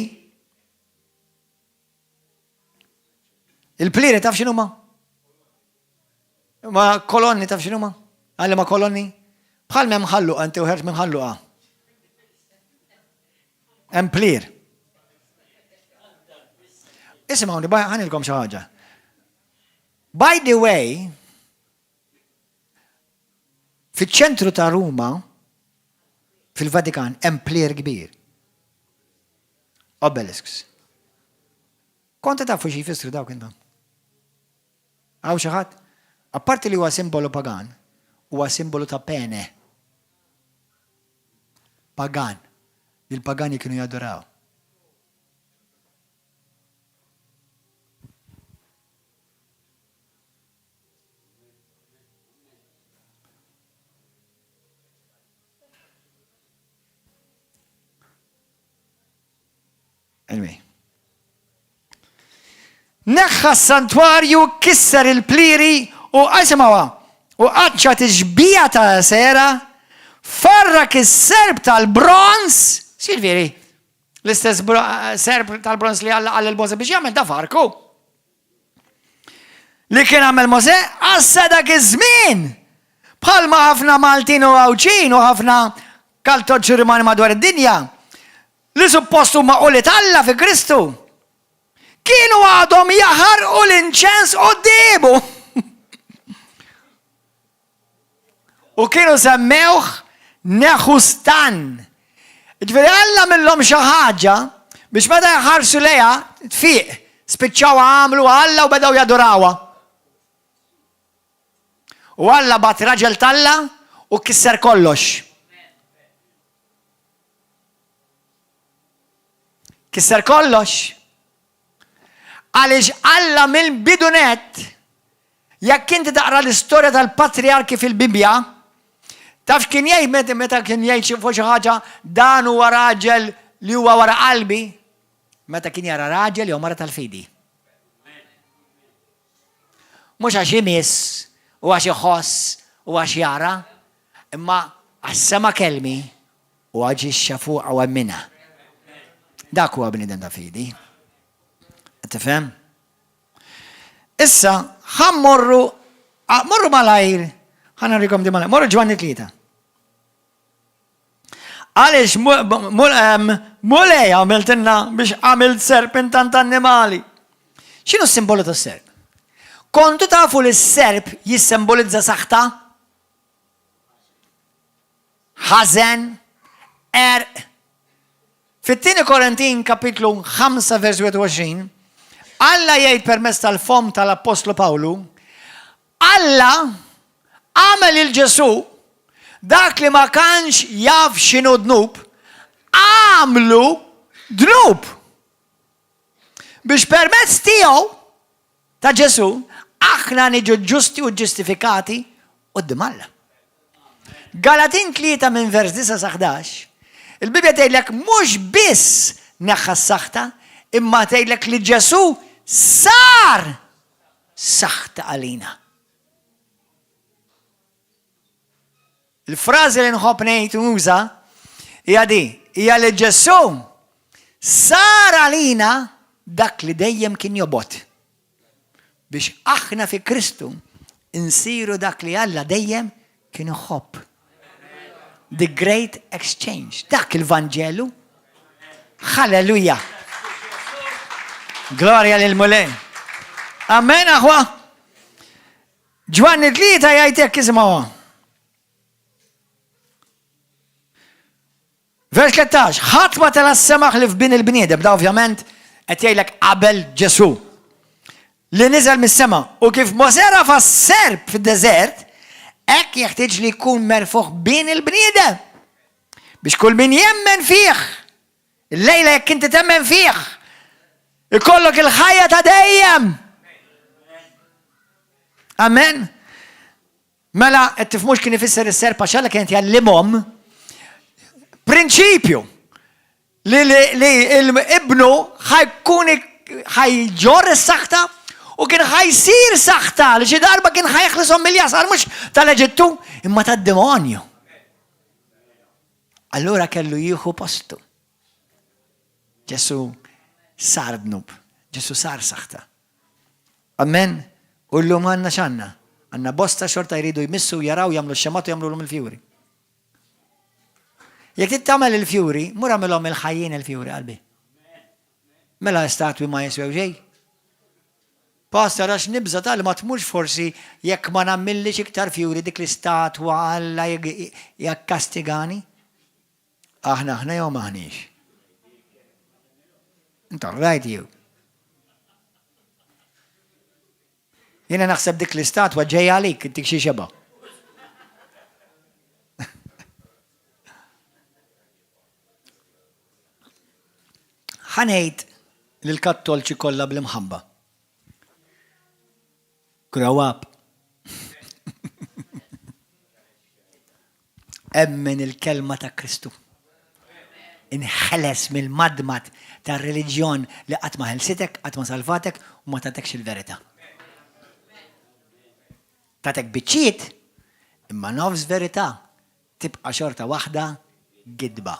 Il-plieri taf x'inhuma? Ma kolonni taf x'inhuma? Għalli ma kolonni? Bħal m'hemm ħalluqa inti uħert minn ħalluqa. Hemm plier. Isimgħuni, ħanilkom xi ħaġa. By the way, Fiċ-ċentru ta' Ruma, fil-Vatikan, hemm plier kbir. Obelisks. Kontu tafu xi jfissru dawk intom? Hawn xi ħadd? Apparti li huwa simbolu pagan, huwa simbolu ta' pene. Pagan. Li l-pagani kienu jadoraw. Anyway. Neħħa s-santwarju, kisser il-plieri u għasimawa u qaċċat ix-xbieha ta' Sera, farrak is-serp tal-bronż, x'jiġifieri? L-istess serp tal-bronż li Alla qal lil Mosè biex jagħmel da farku. Li kien għamel Mosè għassa dak iż-żmien. Bħalma ħafna Maltin u Għawdxin u ħafna kaltoċi Rumani madwar id-dinja li suppost huma ulied Alla fi Kristu kienu għadhom jaħarqu l-inċens quddiemu. U kienu semmewh Neħustan. Ġifieri Alla għamillhom xi ħaġa biex meta jħarsu lejha tfiq, spiċċaw għamlu Alla u bedew jadurawha. U Alla bat raġel t'Alla u kisser kollox. Kisser kollox. Għaliex Alla mill-bidu nett, jekk inti taqra l-istorja tal-patrijarki fil-Bibbja, taf x'kien jgħid meta kien jgħid fuq xi ħaġa dan huwa raġel li huwa wara qalbi, meta kien jara raġel jew mara tal-fidi. Mhux għax imiss u għax iħoss u għax jara, imma għax sema' kelmi U aġixxa fuqha u emminha. Dak huwa bniedem ta' fidi. Qed tifhem? Issa, ħa mmorru, morru malajr, ħa nurikom di malajr, morru Ġwanni tlieta. Għaliex mulej għamiltilna biex għamilt serp intant annimali. X'inhu s-simbolu tas-serp? Kontu tafu li s-serp jissimbolizza saħta? Ħażen, qerq. Fit-tieni Korintin kapitlu 5 vers 21, Alla jgħid permezz tal-fomm tal-Appostlu Pawlu, Alla għamel lil Ġesù dak li ma kanx jaf x'inhu dnub, għamlu dnub. Biex permezz tiegħu ta' Ġesù aħna niġu ġusti u ġustifikati quddiem Alla. Galatin 3 minn vers 9 sa 11, il-Bibbja tgħidlek mhux biss neħħa s-saħta, imma tgħidlek li Ġesù sar saħta għalina. Il-frażi li nħobb ngħid u nuża hija di, hija li Ġesù sar għalina dak li dejjem kien jobgħod. Biex aħna fi Kristu nsiru dak li Alla dejjem kien iħobb. The Great Exchange. Dak il-Vanġelu. Halleluja! Glorja lil Mulej. Amen, aħwa. Ġwanni tlieta jgħid hekk isimgħu. Vers 13, ħadd ma tela s-sema ħlief bin il-bniedem, da ovvjament qed jgħidlek qabel Ġesù. Li niżel mis-sema u kif Mosè rafa' s-serp fid-deżert, hekk jeħtieġ li jkun merfugħ bin il-bniedem. Biex kull min jemmen fih, illejla jekk inti temmen fih, ikollok il-ħajja ta' dejjem. Amen. Mela, qed tifhmux kien ifisser is-serp għax Alla kien qed jgħallimhom prinċipju li li ibnu ħajkun ħajġorr is-saħta u kien ħajsir saħta li xi darba kien ħajħlisom mill-jasar mhux tal-Eġittu imma tad-demonju. Allura kellu jieħu postu. Ġesu sar dnub, Ġesu sar saħta. Amen. U llum għandna x'għandna? Għandna bosta xorta jridu jmissu, jaraw, jagħmlu x-xemgħat u jagħmlulhom il-fjuri. Jekk trid tagħmel il-fjuri, mur agħmilhom il-ħajjin il-fjuri qalbi. Mela statwi ma jiswew xejn. Pastor għax nibża tal ma tmurx forsi jekk ma nagħmillix iktar fjuri dik l-istatwa Alla jakkastigani. Aħna aħna jew m'aħniex? Intom rajt jew. Jiena naħseb dik l-istatwa ġejja għalik, intik xi xeba. Ħanejt lill-Kattolċi kollha bl-imħabba. Grow up. Emmen il-kelma ta' Kristu. Inħeles mill-madmad tar-reliġjon li qatt ma ħelsitek, qatt ma salvatek u ma tatekx il-verità. Tatek biċċiet, imma nofs verità tibqa' xorta waħda gidba.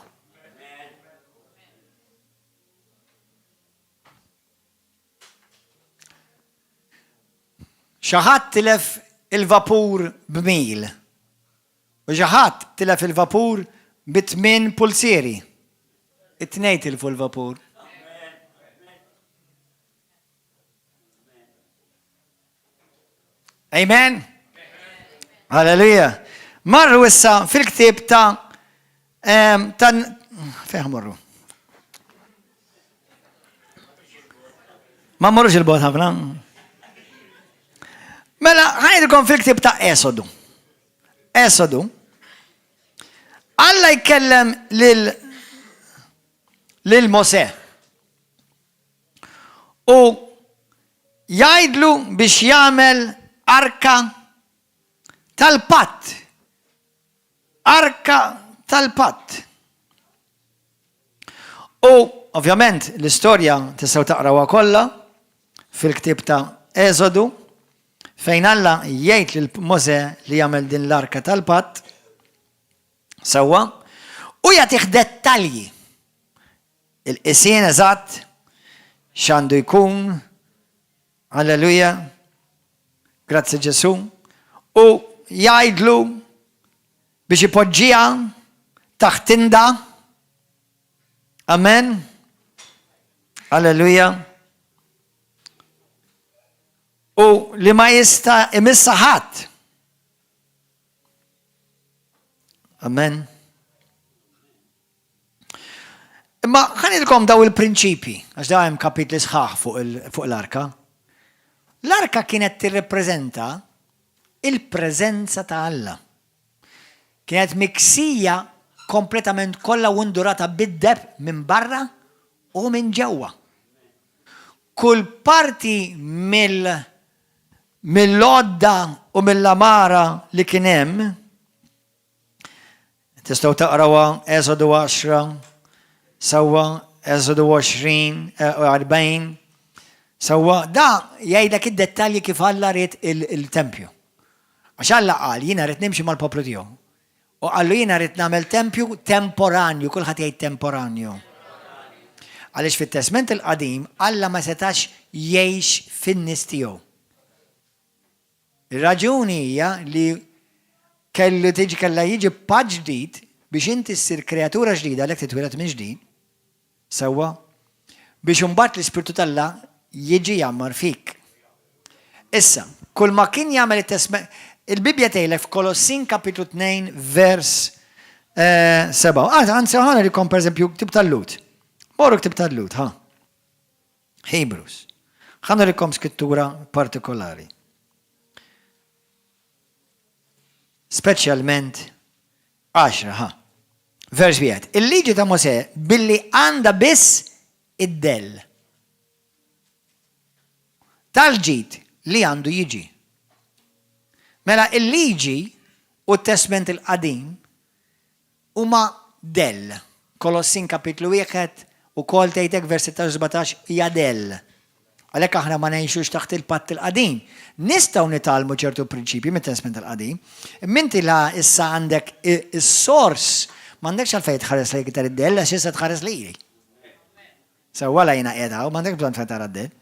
Xi ħadd tilef il-vapur b'mil. U xi ħadd tilef il-vapur bi tmien pulzieri. It-tnejn tilfu l-vapur. Amen? Halleluja. Marru issa fil-ktieb ta' ta' fejn morru? Ma morrux il-bot ħafna. Mela, ħajdilkom fil-ktieb ta' Esodu. Esodu. Alla jkellem lil lil Mosè. U jgħidlu biex jagħmel arka tal-patt. Arka tal-patt. U ovvjament l-istorja tistgħu taqrawha kollha fil-ktieb ta' Eżodu fejn Alla jgħid lil Mosè li jagħmel din l-arka tal-patt sewwa u jagħtih dettalji Il-qisien eżatt x'għandu jkun. Alleluja. Grazzi Ġesù. U jgħidlu biex ipoġġiha taħt tinda. Amen. Alleluja. U li ma jista' imissa ħadd. Amen. Imma ħa ngħidilkom daw il-prinċipji, għax da hemm kapitli sħaħ fuq l-arka. L-arka kienet tirrepreżenta il-preżenza ta' Alla. Kienet miksija kompletament kollha u ndurata bid-deheb minn barra u minn ġewwa. Kull parti mill mill-għodda u mill-għamara li kien hemm. Tistgħu taqrawha Eżodu 10, sewwa Eżodu 20, 40. Sewwa da jgħidlek id-dettalji kif Alla ried il-tempju. Għax Alla qal jiena rrid nimxi mal-poplu tiegħu. U qallu jiena rrid nagħmel tempju temporanju, kulħadd jgħid temporanju. Għaliex fit-Testment il-Qadim Alla ma setax jgħix fin-nies tiegħu. Ir-raġuni hija li kellu tiġi kellha jiġi patt ġdid biex inti ssir kreatura ġdida għalhekk titwieled minn ġdid, sewwa, biex imbagħad l-Ispirtu t'Alla jiġi jgħammar fik. Issa, kull ma kien jagħmel it-Testment, il-Bibbja tgħidlek f'Kolossin kapitlu 2 vers 7. Anzi, ħa nurikom pereżempju ktib tal-Lhud. Morru ktib tal-Lhud, ħa. Hebrews. Ħa nurikom skrittura partikolari. Speċjalment 10, ħa. Vers wieħed. Il-liġi ta' Mosè billi għandha biss id-dell tal-ġid li għandu jiġi. Mela il-liġi u t-Testment il-Qadim Huma dell. Kolossin kapitlu wieħed ukoll tgħid hekk vers 16 u 17 hija dell. Għalhekk aħna ma ngħixux taħt il-Patt il-Qadim. Nistgħu nitgħallmu ċertu prinċipji mit-Testment il-Qadim. Imma inti la issa għandek is-sors, m'għandekx għalfejn tħares lejn iktar id-dell għax issa tħares lili. Sewwa la jiena qiegħed hawn, m'għandekx bżonn tfajn tara d-dell.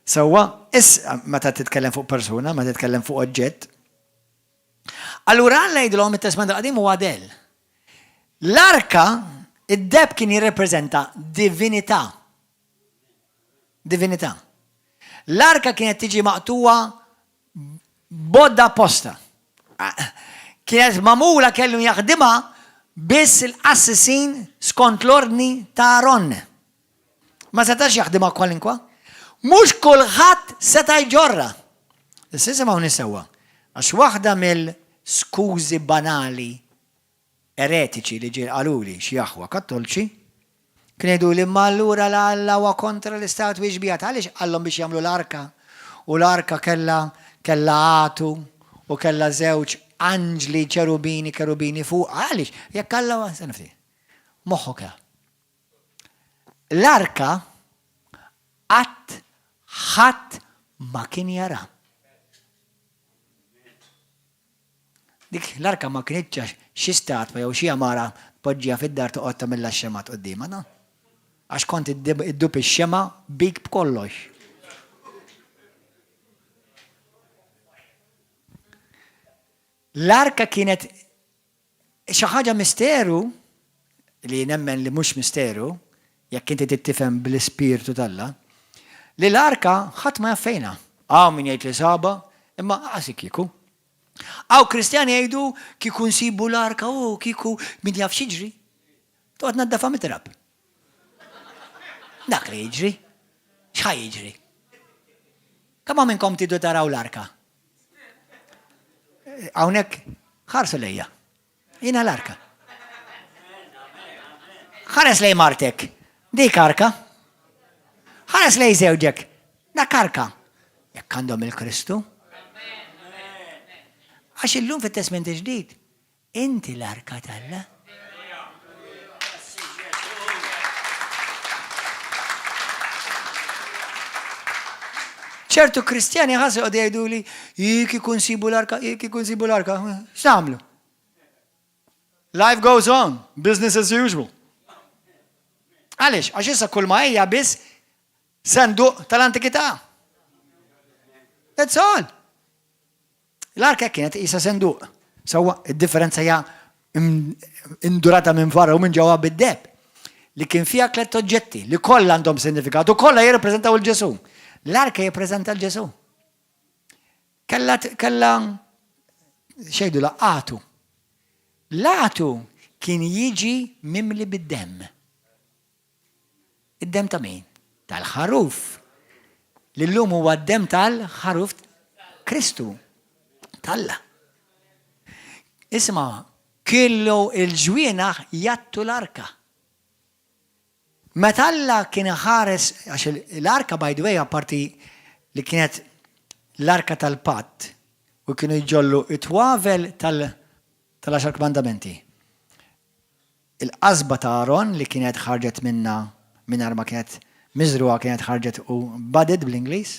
Sewwa, issa meta titkellem fuq persuna, meta titkellem fuq oġġett, Allura Alla jgħidilhom it-Testment il-Qadim huwa dell. L-arka, id-deheb kien jirrepreżenta divinità. Divinità. L-arka kienet tiġi maqtuwa bodda apposta. Kienet magħmula kellu jaħdimha biss il-qassisin skont l-ordni ta' Aron. Ma setax jaħdimha kwalinkwa. Mhux kulħadd seta' jġorrha. Issa isimgħuni sewwa, għax waħda mill-skużi banali eretiċi li ġieli qaluli xi aħwa Kattolċi, kienu jgħiduli imma allura la Alla huwa kontra l-istatwi xbihat, għaliex qallhom biex jagħmlu l-arka u l-arka kellha kellha għatu u kellha żewġ anġli ċerubini kerubini fuqha, għaliex? Jekk Alla huwa, stenna ftit. Moħħok L-arka qatt ħadd ma kien jara. Dik l-arka ma kinitx xi statwa jew xi għamara tpoġġiha fid-dar toqgħod tagħmilha x-xemgħat quddiemha, no. Għax kont iddub ix-xemgħa bik b'kollox. L-arka kienet Xi ħaġa misteru, li nemmen li mhux misteru, jekk inti trid tifhem bl-Ispirtu t'Alla, li l-arka ħadd ma jaf fejnha. Hawn min jgħid li sabha, imma qas kieku. Hawn Kristjani jgħidu kieku nsibu l-arka u kieku min jaf x'jiġri. Toqgħod naddafha mit-trab. Dak li jiġri. X'ħa jiġri? Kemm hawn minnkom tridu taraw l-arka? Hawnhekk ħarsu lejja. Jiena l-arka. Ħares lej martek. Dik arka. Ħares lej żewġek. Dak arka. Jekk għandhom il-Kristu. Għax illum fit-Testment il-Ġdid Inti l-arka t'Alla. ċertu Kristjani ħassu għadu jgħidu li jik ikun sibu l-arka, jik ikun sibu l-arka. X'nagħmlu? Life goes on, business as usual. Għaliex, għax issa kull ma hija biss senduq tal-antikità. That's all. L-arka kienet qisha senduq. Sewwa, id-differenza hija indurata minn barra u minn ġewwa bid-deheb, li kien fiha tlett oġġetti li kollha għandhom sinifikat u kollha jirrappreżentaw 'il Ġesù. L-arka jirrappreżenta 'l Ġesù. Kellha kellha xejdu laqatu. L-għatu kien jiġi mimli bid-demm. Id-demm ta' min? Tal-ħaruf. Li llum huwa d-demm tal-ħaruf Kristu. T'Alla. Isma' kellu il-ġwienaħ jattu l-arka. Meta Alla kien iħares, għax l-arka by the way apparti li kienet l-arka tal-patt u kienu jġollu it-twavel tal-għaxar kmandamenti. Il-qasba ta' Aron li kienet ħarġet minnha mingħajr ma kienet miżrugħa kienet ħarġet u budded bl-Ingliż,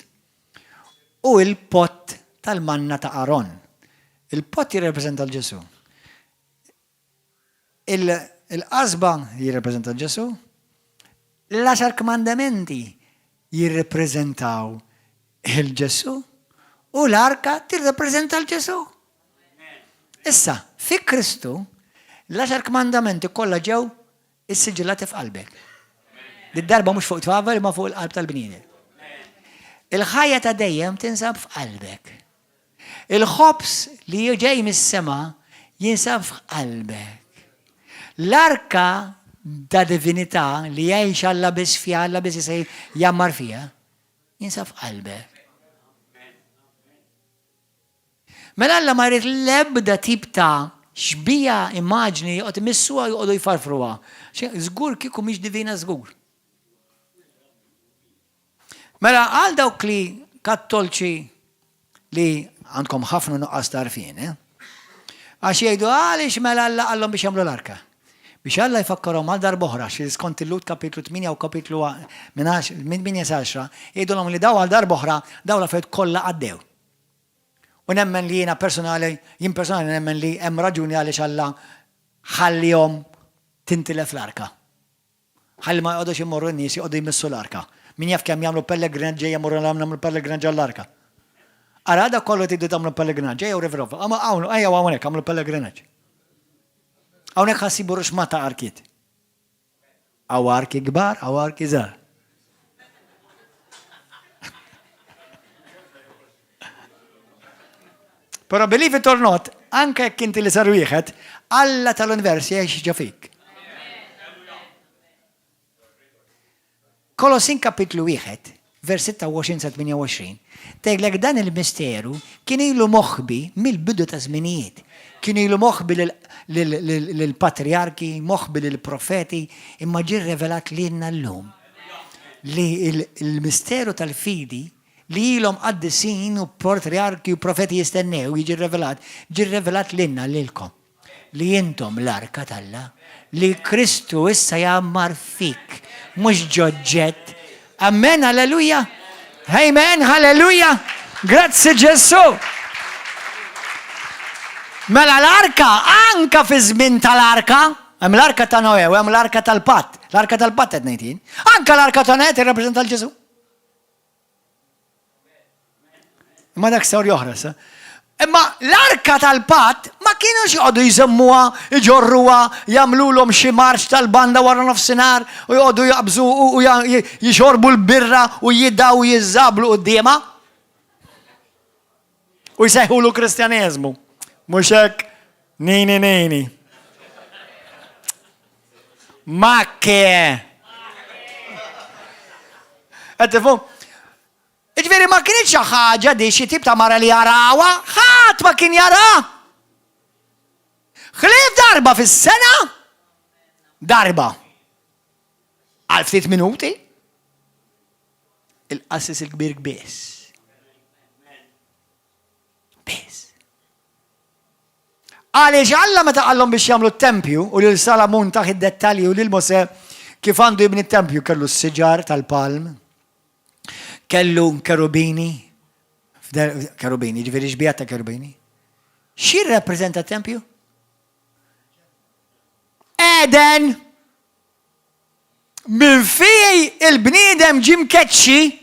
u l-pott tal-manna ta' Aron. Il-pott jirrepreżenta 'l Ġesù. Il-qasba jirrepreżenta 'l Ġesù. L-għaxar kmandamenti jirrepreżentaw 'il Ġesù u l-arka tirrepreżenta 'l Ġesù. Issa, fi Kristu, l-għaxar kmandamenti kollha ġew issiġillati f'qalbek. Did-darba mhux fuq twavel imma fuq il-qalb tal-bniedem. Il-ħajja ta' dejjem tinsab f'qalbek. Il-ħobż li ġej mis-sema jinsab f'qalbek. L-arka ta' divinità li jgħix Alla biss fiha, Alla biss jista' jgħammar fiha, jinsab f'qalbek. Mela Alla ma jrid l-ebda tip ta' xbieha, immaġni, joqgħod imissuha joqogħdu jfarfruha. Żgur kieku mhix divina żgur. Mela għal dawk li kattolċi li għandkom ħafna nuqqas ta' għarfien, eh? Għax jgħidu għaliex mela Alla qallhom biex jagħmlu l-arka. Biex Alla jfakkarhom għal darb'oħra, xi skont il-Lhud kapitlu 8 u kapitlu minn 8 sa 10, jgħidulhom li daw għal darb'oħra daw l-affarijiet kollha għaddew. U nemmen li jiena personali, jien personali nemmen li hemm raġuni għaliex Alla ħallihom tintilef l-arka. Ħalli ma joqogħdux imorru n-nies joqogħdu jmissu l-arka. Min jaf kemm jagħmlu pellegrinaġġ ejja mmorru nagħmlu pellegrinaġġ għall-arka. Ara dak kollu tridu tagħmlu pellegrinaġġ, ejjew River of hawn ejjew hawnhekk agħmlu pellegrinaġġ. Hawnhekk ħa ssibu ruxmata arkiet. Hawn arki kbar, hawn arki żgħar. Però believe it or not, anke jekk inti li sar wieħed, Alla tal-univers jgħix ġo fik. Kolossin kapitlu 1, vers 26 sa 28, tgħidlek dan il-misteru kien ilu moħbi mill-bidu ta' żminijiet. Kien ilu moħbi lill-patriarki, moħbi lill-profeti, imma ġie revelat lilna llum. Li l-misteru tal-fidi li ilhom qaddisin u patriarki u profeti jistennew jiġi rrevelat, ġie rrevelat lilna, lilkom, li intom l-arka t'Alla, li Kristu issa jgħammar fik, mhux ġoġġett. Amen, alleluja! Amen, halleluja! Grazzi Ġesù! Mela l-arka, anka fi żmien tal-arka, hemm l-arka ta' Noè u hemm l-arka tal-patt. L-arka tal-patt qed ngħid jien. Anka l-arka ta' Noè tirrappreżenta l Ġesù. Imma dak storja oħra sa. Imma l-arka tal-patt ma kienux joqogħdu jżommuha, iġorruha, jagħmlulhom xi marċ tal-banda wara nofsinhar u joqogħdu jaqbżu u jixorbu l-birra u jidaw jiżżablu quddiemha. U jsejħulu Kristjaneżmu. Mhux hekk, nini nini. Makke! Qed tifhmu? Jiġifieri ma kinitx xi ħaġa di xi tip ta' mara li jarawha, ħadd ma kien jara. Ħlief darba fis-sena, darba. Għal ftit minuti, il-qassis il-kbir biss. Biss. Għaliex Alla meta qallhom biex jagħmlu t-tempju u lil Salamun tah id-dettalji u lil Mosè kif għandu jibni t-tempju kellu s-siġar tal-palm, kellu kerubini, kerubini, ġifieri xbijat ta' kerubini. X'jirrappreżenta t-tempju? Eden! Minn fej il-bniedem ġie mkeċċi,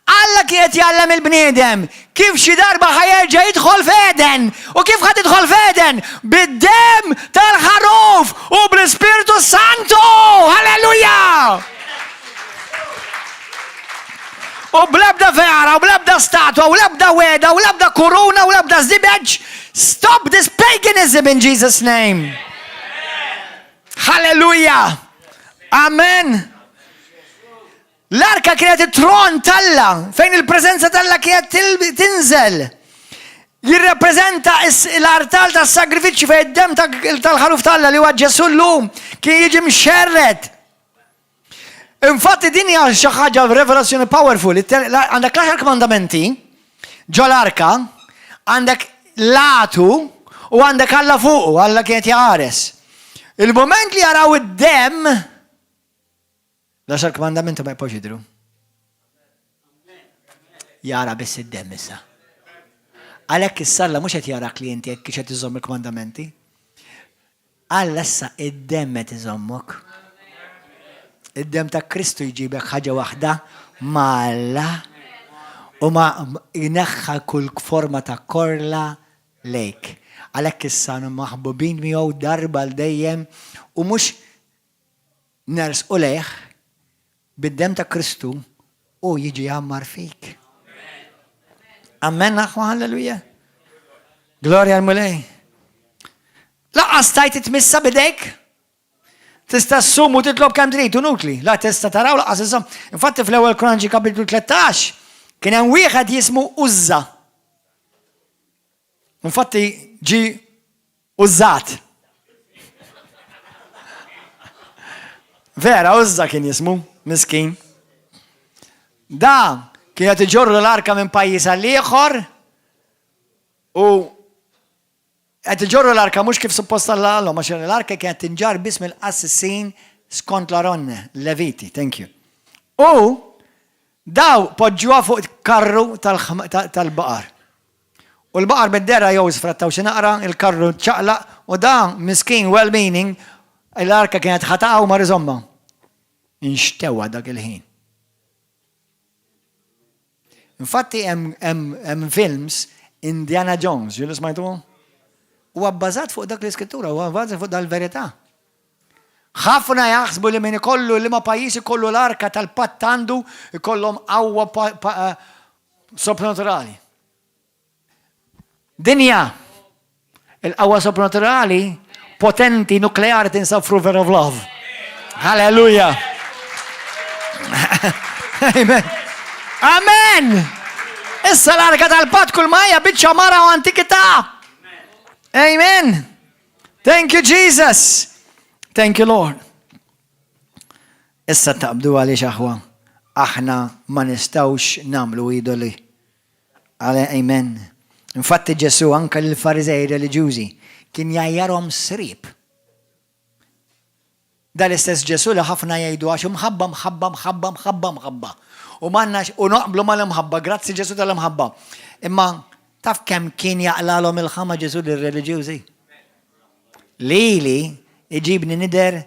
Alla kien qed jgħallem il-bniedem kif xi darba ħa jerġa' jidħol f'Eden. U kif ħa tidħol f'Eden? Bid-demm tal-ħaruf u bl-Ispirtu Santu! Halleluja! U bl-ebda vera, u bl-ebda statwa, u l-ebda weda, u l-ebda kuruna, u l-ebda żibeġ. Stop this paganism in Jesus' name! Halleluja! Amen! L-arka kienet it-tron t'Alla, fejn il-preżenza t'Alla kienet tinżel. Jirrappreżenta l-artal tas-sagrifiċċju fejn id-demm tal-ħaruf t'Alla li huwa Ġesù llum kien jiġi mxerred. Infatti din hija xi ħaġa revelazzjoni powerful. Għandek l-għaxar kmandamenti ġol-arka, għandek l-għatu u għandek Alla fuqu, Alla kien qed jħares. Il-moment li jaraw id-demm, l-għaxar kmandamenti ma jibqgħux jidhru. Jara biss id-demm issa. Għalhekk issa Alla mhux qed jarak li inti hekk qed iżomm il-kmandamenti. Alla issa id-demm qed iżommok. Id-demm ta' Kristu jġibek ħaġa waħda ma' Alla u ma jneħħa kull forma ta' korla lejk. Għalhekk issa maħbubin miegħu darba għal dejjem u mhux nersqu lejh bid-demm ta' Kristu u jiġi jgħammar fik. Amen, aħwa, halleluja. Glorja l-Mulej. Lanqas stajt tmissha b'idejk. Tista' ssum u titlob kemm trid, inutli. La tista' taraw lanqas iżomm. Infatti fl-ewwel Kronċi kapitlu 13 kien hemm wieħed jismu Użża. Infatti ġi użat. Vera, Użża kien jismu, miskin. Da kien qed iġorru l-arka minn pajjiż għal ieħor u Qed iġorru l-arka mhux kif suppost Alla qalhom, għax l-arka kienet tinġarr biss mill-qassisin skont l-Aronne, Leviti, thank you. U daw poġġuha fuq karru tal-baqar. U l-baqar bid-dera jew sfrattaw xi naqra, il-karru ċaqlaq u da miskin well-meaning l-arka kienet ħa taqa' u mar iżommha. Inxtewa dak il-ħin. Infatti hemm films Indiana Jones, ġieli smajtuhom? Huwa bbażat fuq dak l-iskrittura, huwa bbażat fuq dal-verità. Ħafna jaħsbu li min ikollu li ma pajjiż ikollu l-arka tal-patt għandu ikollhom qawwa eh, sopranaturali. Dinja, il-qawwa sopranaturali potenti nukleari tinsab f'River of Love. Halleluja! Amen. Amen! Issa l-arka tal-pat kull majja biċċa mara u antikità. Amen. Thank you, Jesus. Thank you, Lord. Issa taqbdu għaliex aħwa, aħna ma nistawx namlu idoli. Għale amen. Infatti Ġesù anke lill-Fariżej reliġjużi kien jgħajjarhom sriep. Dan l-istess Ġesù li ħafna jgħidu għax imħabba, mħabba, mħabba, mħabba, mħabba. U m'għandna u naqblu mal-imħabba, grazzi Ġesù tal-imħabba. Imma taf kemm kien jaqlalhom il-ħama Ġesù lir-reliġjużi? Lili iġibni nidher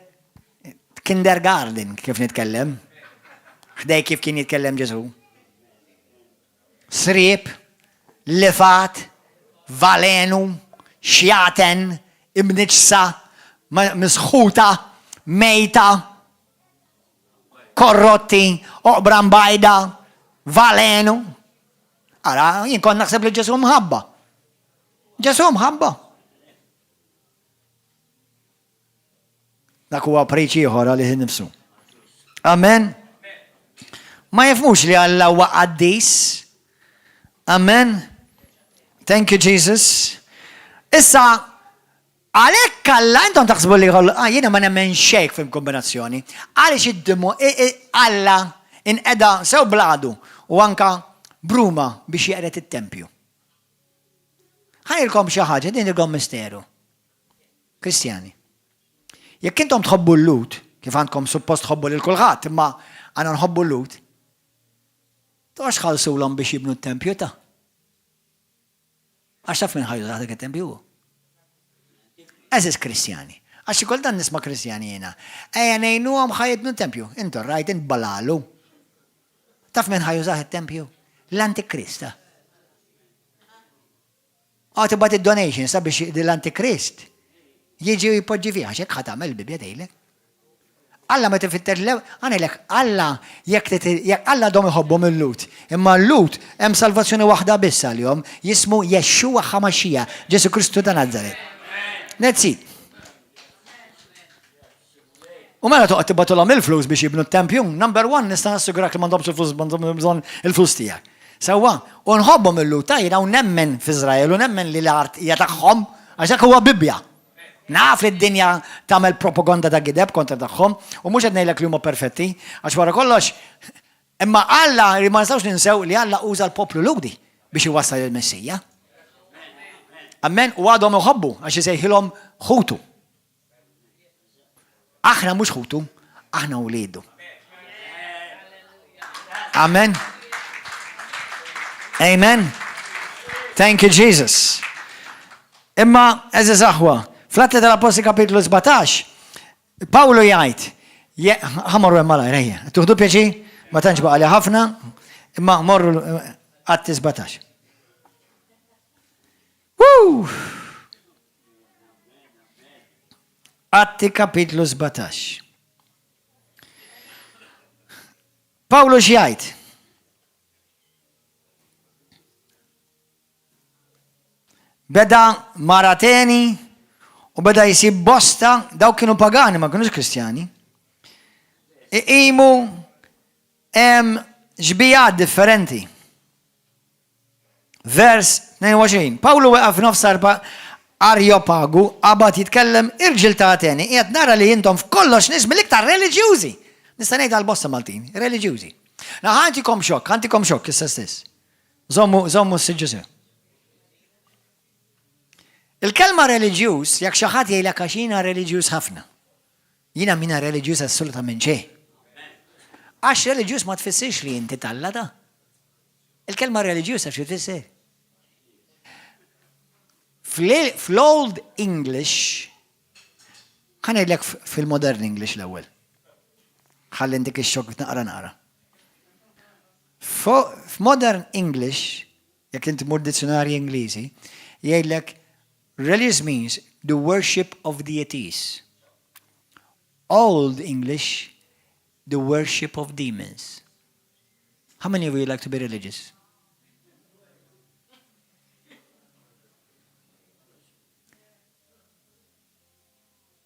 kindergarten kif nitkellem. Ħdej kif kien jitkellem Ġesù. Sriep, lifgħat, valenu, xjaten, imniġġsa, misħuta, mejta, korrotti, oqbra mbajda, valenu. Ara, jien kont naħseb li Ġesù mħabba. Ġesù mħabba. Dak huwa preach ieħor għalih innifsu. Amen. Ma jifmux li Alla huwa qaddis. Amen. Thank you Jesus. Issa għalhekk Alla intom taħsbu li ah, jiena ma nemmen xejn fil-kombinazzjoni. Għaliex id-dimu Alla inqeda sew bladu u anka bruma biex jeqred it-tempju. Ħajlkom xi ħaġa, din ilkom misteru. Kristjani. Jekk intom tħobbu l-Lhud, kif għandkom suppost tħobbu lil kulħadd, imma għandna nħobbu l-Lhud, toqgħodx tħallsulhom biex jibnu t-tempju ta'. Għax taf min ħa jużah dak it-tempju hu. Għeżież Kristjani, għax xi kultant nisma' Kristjani jiena, ejja ngħinuhom ħa jibnu t-tempju. Intu rajt int balalu. Taf min ħa jużah it-tempju? L-Antikrist ta. Għad tibgħat id-donation sabiex l-Antikrist jiġi u jpoġġi fiha, għax hekk ħa tagħmel il-Bibbja tgħidlek. Alla ma tifittex le, għanilek, Alla jekk jekk Alla dom iħobbhom il-Lut, imma l-Lut hemm salvazzjoni waħda biss għalihom, jismu Yeshua HaMashiach, Ġesu Kristu ta' Nazaret. That's it. U mela toqgħod tibgħatulhom il-flus biex jibnu t-tempju, number one nista' nassigurak li m'għandhomx il-flus m'għandhom bżonn il-flus tiegħek. Sewwa, u nħobbhom il-Lhud ta' jiena u nemmen f'Iżrael u nemmen li l-art hija tagħhom għax dak huwa Bibbja. Naf li d-dinja tagħmel propaganda ta' gideb kontra tagħhom u mhux qed ngħidlek li huma perfetti għax wara kollox imma Alla li ma nistgħux ninsew li Alla uża l-poplu Lhudi biex iwassal il-Messija. Amen, u għadhom iħobbu għax isejħilhom ħutu. Aħna mhux ħutu, aħna wliedu. Amen. Amen. Thank you, Jesus. Imma, eżiż aħwa, fl-Atti tal-Appostli kapitlu 17, Pawlu jgħid, ħa morru hemm malajr, ejja. Tuħdu pjaċir? Ma tantx baqa' li ħafna, imma morru Atti 17. Woo! Atti kapitlu 17. Pawlu x'jgħid? Beda mar Ateni u beda jsib bosta, dawk kienu pagani, ma kinux Kristjani. Iqimu hemm xbijat differenti. Vers 22. Pawlu weqaf f'nofs Arjopagu, qabad jitkellem, Irġiel ta' Ateni, qiegħed nara li intom f'kollox nies mill-iktar reliġjużi. Nista' ngħid għal bosta Maltin, reliġjużi. Na ħa ntikom xokk, ħa ntikom xokk issa stess. Żommu, żommu s-siġġu sew. Il-kelma reliġjuż, jekk xi ħadd jgħidlek għax jiena reliġjuż ħafna. Jiena mina reliġjuż assolutament xejn. Għax reliġjuż ma tfissirx li inti talla ta. Il-kelma reliġjuż taf xi tfisser? Fl-Old English, ħa ngħidlek fil-Modern English l-ewwel. Ħalli ntik ix-xokk naqra naqra. F'Modern English, jekk inti mur dizzjonarji Ingliżi, jgħidlek religious means the worship of deities. Old English, the worship of demons. How many of you like to be religious?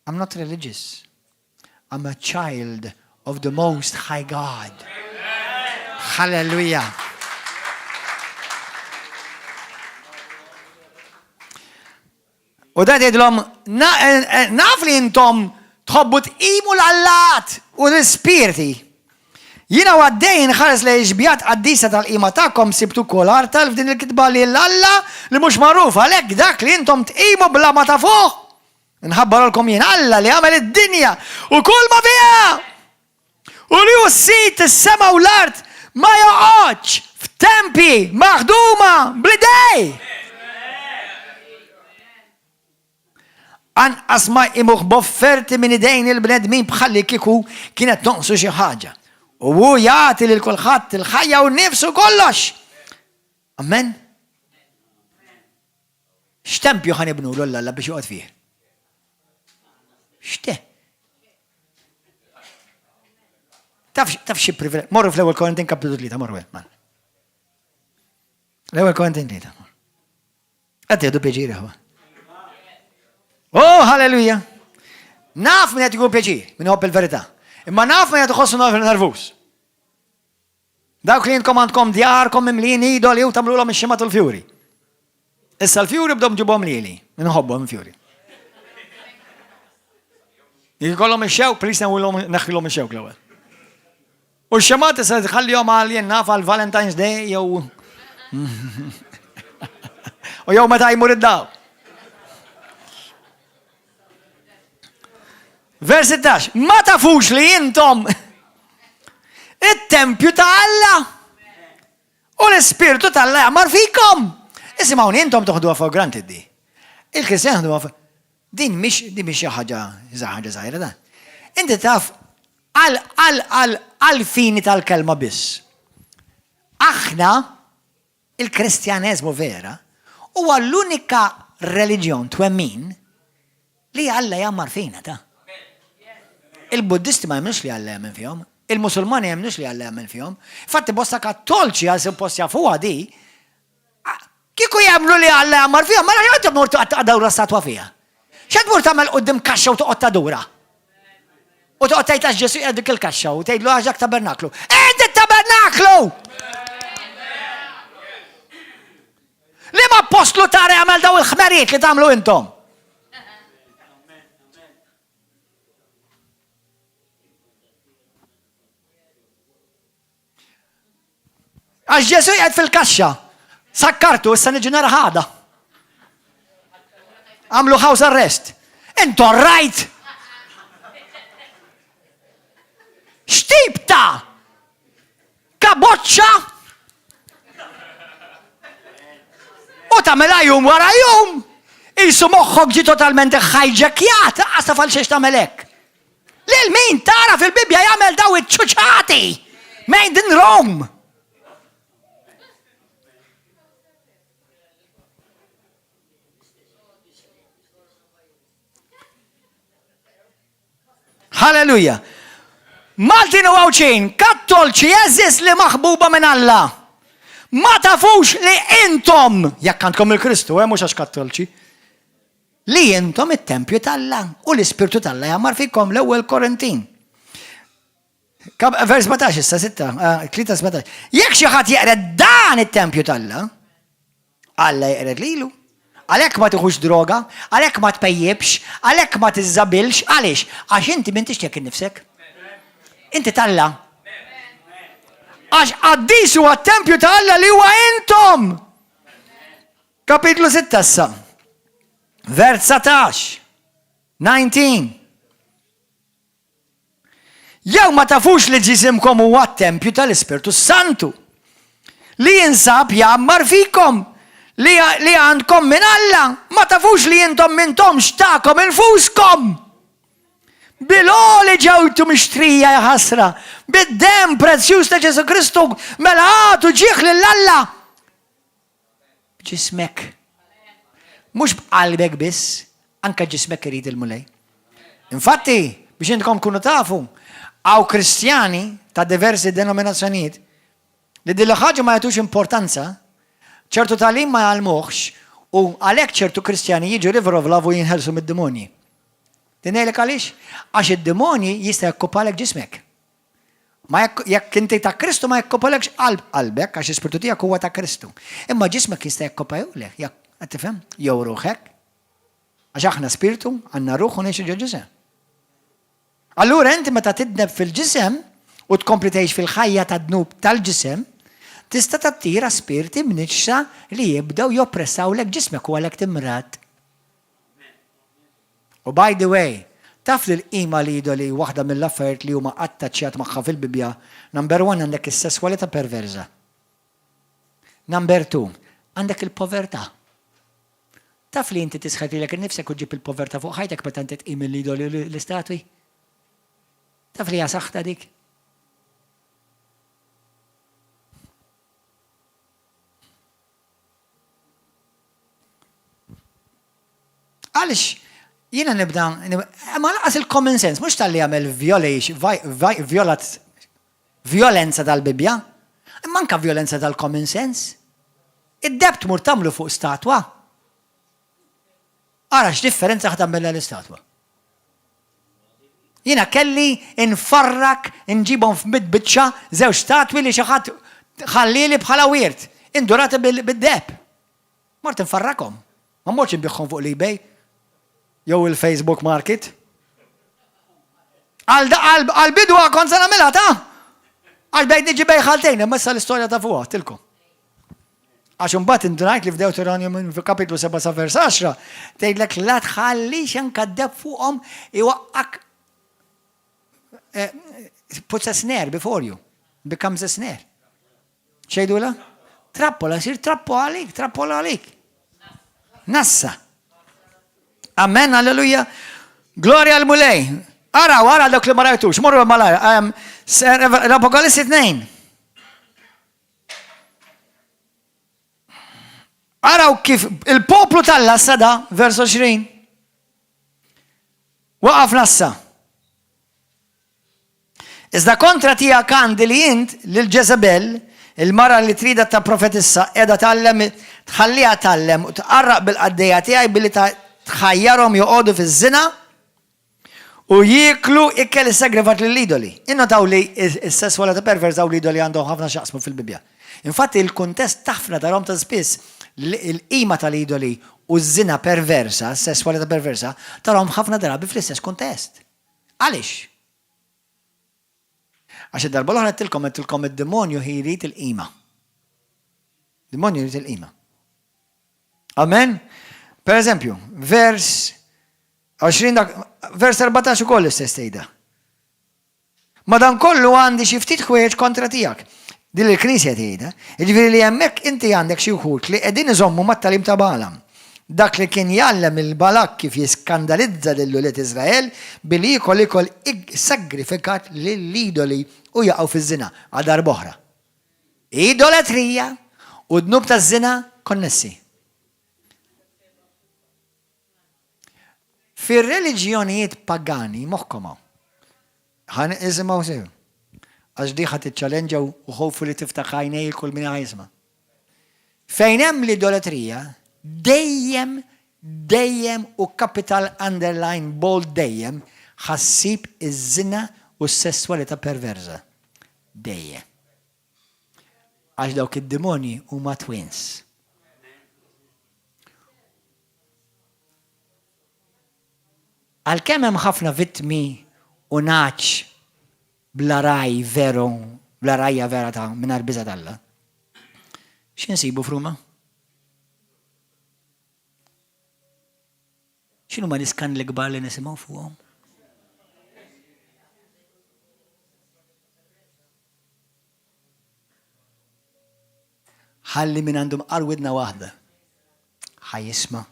I'm not religious. I'm a child of the Most High God. Hallelujah. U da jgħidilhom eh, eh, naf li intom tħobbu tqimu l-allat u l-ispirti. Jiena u għaddej inħares lejn ix-xbiehat qaddisa tal-qima tagħkom sibt ukoll artal f'din il-kitba lil Alla li mhux magħruf, għalhekk dak li intom tqimu bla ma tafuh, inħabbarulkom jien, Alla li għamel id-dinja u kull ma fiha, u li hu s-Sid is-sema u l-art, ma joqgħodx f'tempji maħduma bl-idej. Anqas ma jqimuh b'offerti minn idejn il-bnedmin bħallikieku kienet tonqsu xi ħaġa. U hu jagħti lil kulħadd il-ħajja u n-nifs u kollox. Amen. X'tempju ħa nibnulu 'l Alla biex joqgħod fih? X'te? Taf taf xi privileġġ. Morru fl-ewwel Korintin kapitlu 3, morru hemm. L-ewwel Korintin 3. Qed tieħdu pjaċir aħwa. Oh, halleluja! Naf min qed jieħu pjaċir, min iħobb il-verità. Imma naf min qed iħossu nervuż. Dawk li intkom għandkom djarkom mimlijin idoli u tagħmlulhom ix-ximgħat u l-fjuri. Issa l-fjuri bdom ġibhom lili, inħobbhom fjuri. Jekk ikollhom ix-xewk, please neħħilhom ix-xewk l-ewwel. U x-xemgħat issa tħallihom għal jien naf għal Valentine's Day jew u jew meta jmur id-daw. Vers 16, ma tafux li intom it-tempju ta' Alla u l-Ispirtu ta' Alla jgħammar fikom. Isimgħuni intom toħduha for granted di. Il-Kristjan ħduha Din mhix din mhix xi ħaġa ħaġa żgħira dan. Inti taf għal għal għal għal fini tal-kelma biss. Aħna il-Kristjaneżmu vera huwa l-unika reliġjon twemmin li Alla jgħammar fina ta. Il-Buddisti ma jemmnux li Alla jemmen fihom, il-Musulmani jemmnux li Alla jemmen fihom. Fatti bosta kattolċi għal suppost jafuha di, Kieku jemmnu li Alla jgħammar fihom, mela x'għad tmur tadura statwa fiha? X'għad tmur tagħmel quddiem kaxxa u toqgħod tadura? U toqgħod tgħid għax Ġesu qiegħed dik il-kaxxa u tgħidlu għax dak tabernaklu. Int it-tabernaklu! Liema appostlu tara jagħmel daw il-ħmerijiet li tagħmlu intom? Għax Ġesu jgħid fil-kaxxa. Sakkartu, issa niġi nara ħada. Għamlu house arrest. Intu rajt! X'tip ta' kaboċċa u tagħmilha jum wara jum. Isu moħħok ġi totalment ħajġekjat, lanqas taf għal xiex tagħmel hekk. Lil min tara fil-Bibbja jagħmel daw iċ-ċuċati? Made in Rome. Halleluja. Maltin u Għawdxin, kattolċi eżis li maħbuba minn Alla. Ma tafux li intom, jekk għandkom il-Kristu, eh, mhux għax kattolċi, li intom it-tempju t'Alla u l-Ispirtu t'Alla jgħammar fikom l-ewwel Korintin. Vers 17 issa 6, 3 17. Jekk xi ħadd jeqred dan it-tempju t'Alla, Alla jeqred lilu. Għalhekk ma tiħux droga, għalhekk ma tpejjibx, għalhekk ma tiżżabilx, għaliex? Għax inti m'intix tiegħek innifsek. Inti t'Alla. Għax qaddis huwa t-tempju ta' Alla li huwa intom. Kapitlu 6 issa. Vers 19. 19. Jew ma tafux li ġisimkom huwa t-tempju tal-Ispirtu s-Santu, li jinsab jgħammar fikom, li, li għandkom minn Alla, ma tafux li intom m'intomx tagħkom infuskom. Bil-għoli ġewtu mixtrija ja ħasra, bid-demm prezzjuż ta' Ġesù Kristu, mela agħtu ġieħ lil Alla. Ġismek. Mhux b'qalbek biss, anke ġismek irid il-Mulej. Infatti, biex intkom kunu tafu, hawn Kristjani ta' diversi denominazzjonijiet li din ħaġa ma jagħtux importanza, ċertu tagħlim ma jgħallmuhx u għalhekk ċertu Kristjani jiġu River of Love u jinħelsu mid-demonji. Din ngħidlek għaliex? Għax id-demonji jista' jokkupalek ġismek. Ma jekk, jekk inti ta' Kristu ma jekkopalekx qalb qalbek għax l-ispirtu tiegħek huwa ta' Kristu. Imma ġismek jista' jekkopajulek, jekk qed tifhem? Jew ruħek. Għax aħna spirtu, għandna ruħ u ngħixu ġo ġisem. Allura inti meta tidneb fil-ġisem u tkompli tgħix fil-ħajja ta' dnub tal-ġisem, tista' tattira spirti mniġġsa li jibdew joppressawlek ġismek u għalhekk timrad. U by the way, taf li l-qima l-idoli hi waħda mill-affarijiet li huma attaċċjat magħha fil-Bibbja, number one għandek is-sesswalità perverża. Number two, għandek il-povertà. Taf li inti tisħet lilek innifsek u ġġib il-povertà fuq ħajtek meta inti tqim l-idoli u l-istatwi? Taf li hija saħta dik? Għaliex jiena nibda, ma laqas il-common sense, mhux tal-li jagħmel violat, violenza tal-Bibbja, imma anka violenza tal-common sense. Id-deb tmur tagħmlu fuq statwa. Ara x'differenza ħa tagħmilha l-istatwa. Jiena kelli nfarrak nġibhom f'mid biċċa żewġ statwi li xi ħadd ħallieli bħala wirt, indurati bid-deheb. Mort infarrakhom. Ma mortx inbiegħhom fuq l-eBay jew il-Facebook Market. Għal bidu kont se nagħmilha ta' għax bejt niġi bejn ħaltejn, imma issa l-istorja ta' fuqha tilkom. Għax imbagħad indunajt li f'Dewteronju minn kapitlu 7 sa vers 10 tgħidlek la tħallix anke d-deb fuqhom iwaqqak eh, puts a snare before you, becomes a snare. Xejdula? Trappola, sir trappola għalik, trappola għalik. Nassa. Amen, alleluja. Gloria l-Mulej. Ara, ara dak li ma rajtux, morru malajr. L-Apokalissi 2. Araw kif il-poplu t'Alla sada, vers 20. Waqaf nassa. Iżda kontra tiegħek għandi li int lil Ġeżebel, il-mara li trida ta' profetissa, qiegħda tgħallem tħalliha tgħallem u tqarraq bil-qaddejja tiegħi billi tħajjarhom joqogħdu fiż-żina U jieklu ikel issagrifikat lill-idoli. Innotaw li s-sesswalità perversa u l-idoli għandhom ħafna x'jaqsmu fil-Bibbja. Infatti, il-kuntest t'ħafna tarahom ta' spiss il-qima tal-idoli u ż-żina perversa, s-sesswalità perversa, tarahom ħafna drabi fl-istess kuntest. Għaliex? Għax id-darba l-oħra għedtilkom, għedtilkom id-demonju jrid il-qima. Demonju jrid il-qima. Amen? Per eżempju, vers 20 dak, vers 14 ukoll l-istess tgħidha. Madankollu għandi xi ftit ħwejjeġ kontra tiegħek. Din il-Knisja tgħidha. Jiġifieri li hemmhekk inti għandek xi wħud li qegħdin iżommu mat-tagħlim ta' Balaam. Dak li kien jgħallem lil Balak kif jiskandalizza lil ulied Iżrael billi jiekol ikel sagrifikat lill-idoli u jaqgħu fiż-żina għal darb'oħra. Idolatrija u dnub taż-żina konnessi. Fir-reliġjonijiet pagani, moħħkom hawn. Ħa nisimgħu sew. Għax di ħa tiċċalenġa u hopefully tiftaħ għajnej kull min ħa jisma'. Fejn hemm l-idolatrija, dejjem, dejjem u capital underline bold dejjem ħa ssib iż-żina u s-sesswalità perverża. Dejjem. Għax dawk id-demonji huma twins. Għalkemm hemm ħafna vittmi u nagħaġ bla ragħaj veru, bla rgħajja vera ta' mingħajr biża' t'Alla, xi nsibu f'Ruma? X'inhuma l-iskandli kbar li nisimgħu fuqhom? Ħalli min għandu mqar widna waħda ħa jisma'.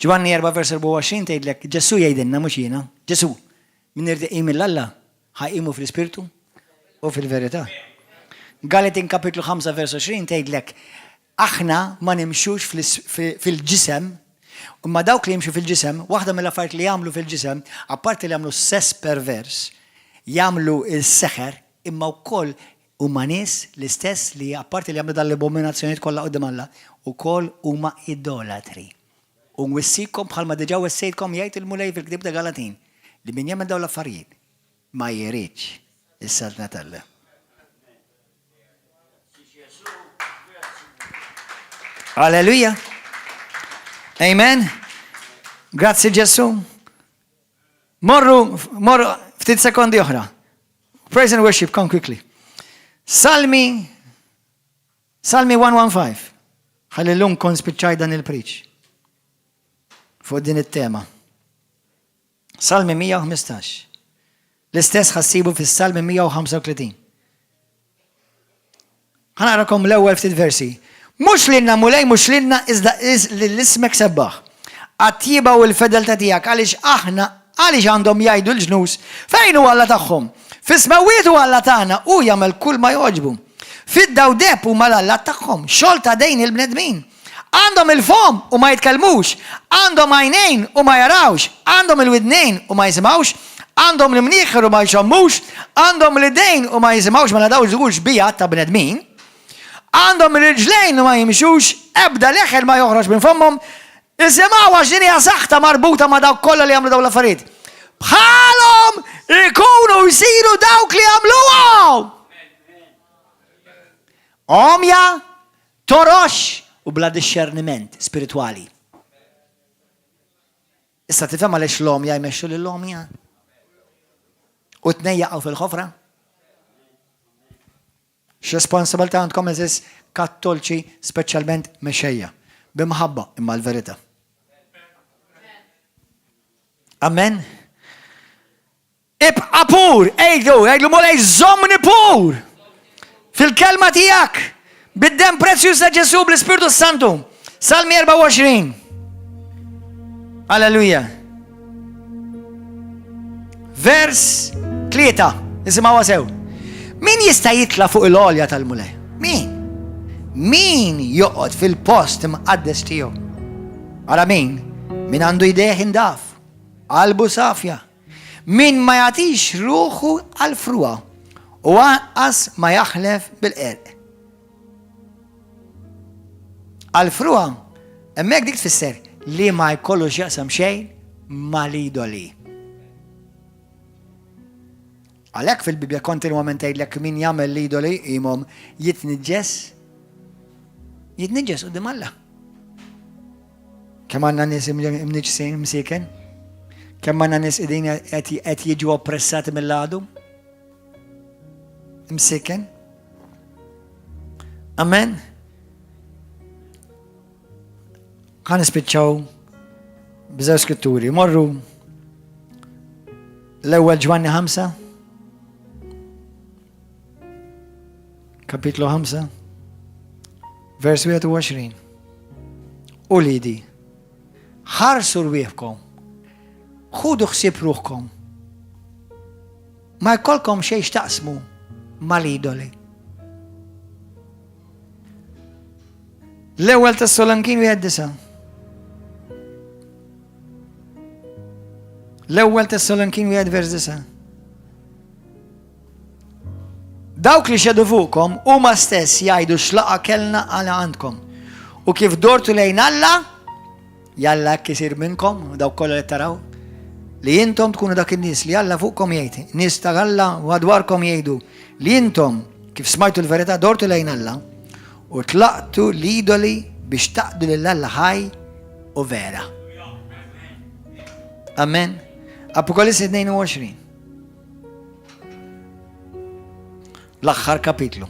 Ġwanni 4 vers 24 tgħidlek Ġesù jgħidilna mhux jiena, Ġesù, min irid iqim 'l Alla ħa jqimu fl-ispirtu u fil-verità. Galatin kapitlu 5 vers 20 tgħidlek aħna ma nimxux fil-ġisem imma dawk li jimxu fil-ġisem, waħda mill-affarijiet li jagħmlu fil-ġisem, apparti li jagħmlu sess pervers, jagħmlu s-seħer, imma wkoll Huma nies l-istess li apparti li jagħmlu dan l-abominazzjonijiet kollha quddiem Alla, ukoll huma idolatri. U nwissikom bħalma diġà wissejtkom jgħid il-Mulej fil-ktieb ta' Galatin, li min jagħmel dawn l-affarijiet ma jiritx is-saltna t'Alla. Alleluja! Amen! Grazzi Ġesù. Morru, morru, ftit sekondi oħra. Praise and worship, come quickly. Salmi, Salmi 115. Ħalli l-lum kon spiċċaj dan il-preach. Fuq din it-tema. Salmi 115. L-istess ħassibu fis-Salmi 135. Ħa naqrakom l-ewwel ftit versi. Mhux lilna Mulej, mhux lilna iżda lil ismek sebbaħ. Għat-tjieba u l-fedeltà tiegħek għaliex aħna għaliex għandhom jgħidu l-ġnus fejn hu Alla tagħhom? Fis-smewwiet hu Alla tagħna, hu jagħmel kull ma jogħġbu. Fidda u deheb huma l-allat tagħhom, xogħol ta' dejn il-bnedmin. Għandhom il-fomm u ma jitkellmux, għandhom għajnejn u ma jarawx, għandhom il-widnejn u ma jisimgħux, għandhom l-imnieħer u ma jxommux, għandhom l-idejn u ma jisimgħux mela dawn żgur xbiehat ta' bnedmin, għandhom ir-riġlejn u ma jimxux, ebda leħen ma joħroġ minn fommhom. Isimgħu għax din hija saħta marbuta ma' dawk kollha li jagħmlu dawn l-affarijiet. Bħalhom ikunu jsiru dawk li jagħmluhom. Għomja Torox u bla dixxerniment spiritwali. Issa tifhem għaliex l-għomja jmexxu lill-għomja? U tnej jaqgħu fil-ħofra? X'responsabilità għandkom eżis kattolċi speċjalment mexxejja. B'imħabba imma l-verità. Amen. Ibqa' pur, għidlu, għidlu Mulej żommni pur fil-kelma tiegħek bid-demm prezzjuż ta' Ġesù bl-Ispirtu Santu. Salmi 24. Alleluja. Vers 3. Nisimgħu sew. Min jista' jitla' fuq il-għolja tal-Mulej? Min? Min joqgħod fil-post imqaddes tiegħu? Ara min? Min għandu jdejh indaf, qalbu safja, Min ma jagħtix ruħu għall-frugħa u anqas ma jaħlef bil-qerq. Għall-frugħa, hemmhekk dik tfisser li ma jkollu x'jaqsam xejn mal-idoli. Għalhekk fil-Bibbja kontinwament tgħidlek min jagħmel l-idoli imhom jitniġġes jitniġġes quddiem Alla. Kemm għandna nies imniġġsin msiken? Kemm għandna nies qegħdin qed jiġu oppressati mill-għadu? Msiken? Amen. Ħa nispiċċaw b'żewġ skritturi. Morru l-ewwel Ġwanni 5, kapitlu 5, vers 21. Ulidi, ħarsu rwieħkom, ħudu ħsieb ruħkom. Ma jkollkom xejn x'taqsmu mal-idoli. L-ewwel Tessalonikin wieħed disa'. L-ewwel Tessalonikin wieħed vers disa'. Dawk li xedu fuqkom huma stess jgħidu x'laqa kellna għal għandkom. U kif dortu lejn Alla, Jalla hekk isir minnkom, dawk kollha li taraw, li intom tkunu dak in-nies li Alla fuqkom jgħid, nies ta' Alla madwarkom jgħidu li intom kif smajtu l-verità dortu lejn Alla u tlaqtu l-idoli biex taqdu lil Alla ħaj u vera. Amen. Apokalissi 22. L-aħħar kapitlu.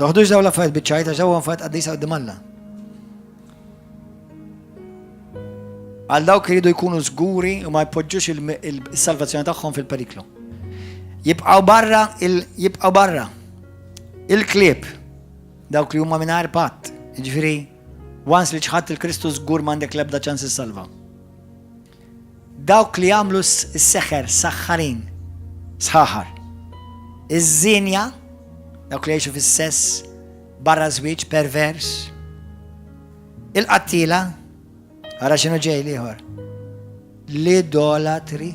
Toħdux daw l-affarijiet biċ-ċajt għax daw affarijiet qaddisa qudiem Alla. Għal dawk iridu jkunu żguri u ma jpoġġux il-salvazzjoni tagħhom fil-periklu. Jibqgħu barra jibqgħu barra il-klieb dawk li huma mingħajr patt. Jiġifieri, once li ċħadt il-Kristu żgur m'għandek l-ebda ċans issalva. Dawk li jagħmlu s-seħer, saħħarin, sħaħar. Iż-żinja, dawk li jgħixu fis-sess barra żwieġ pervers. Il-qattila, ara x'inhu ġej l-ieħor. L-idolatri.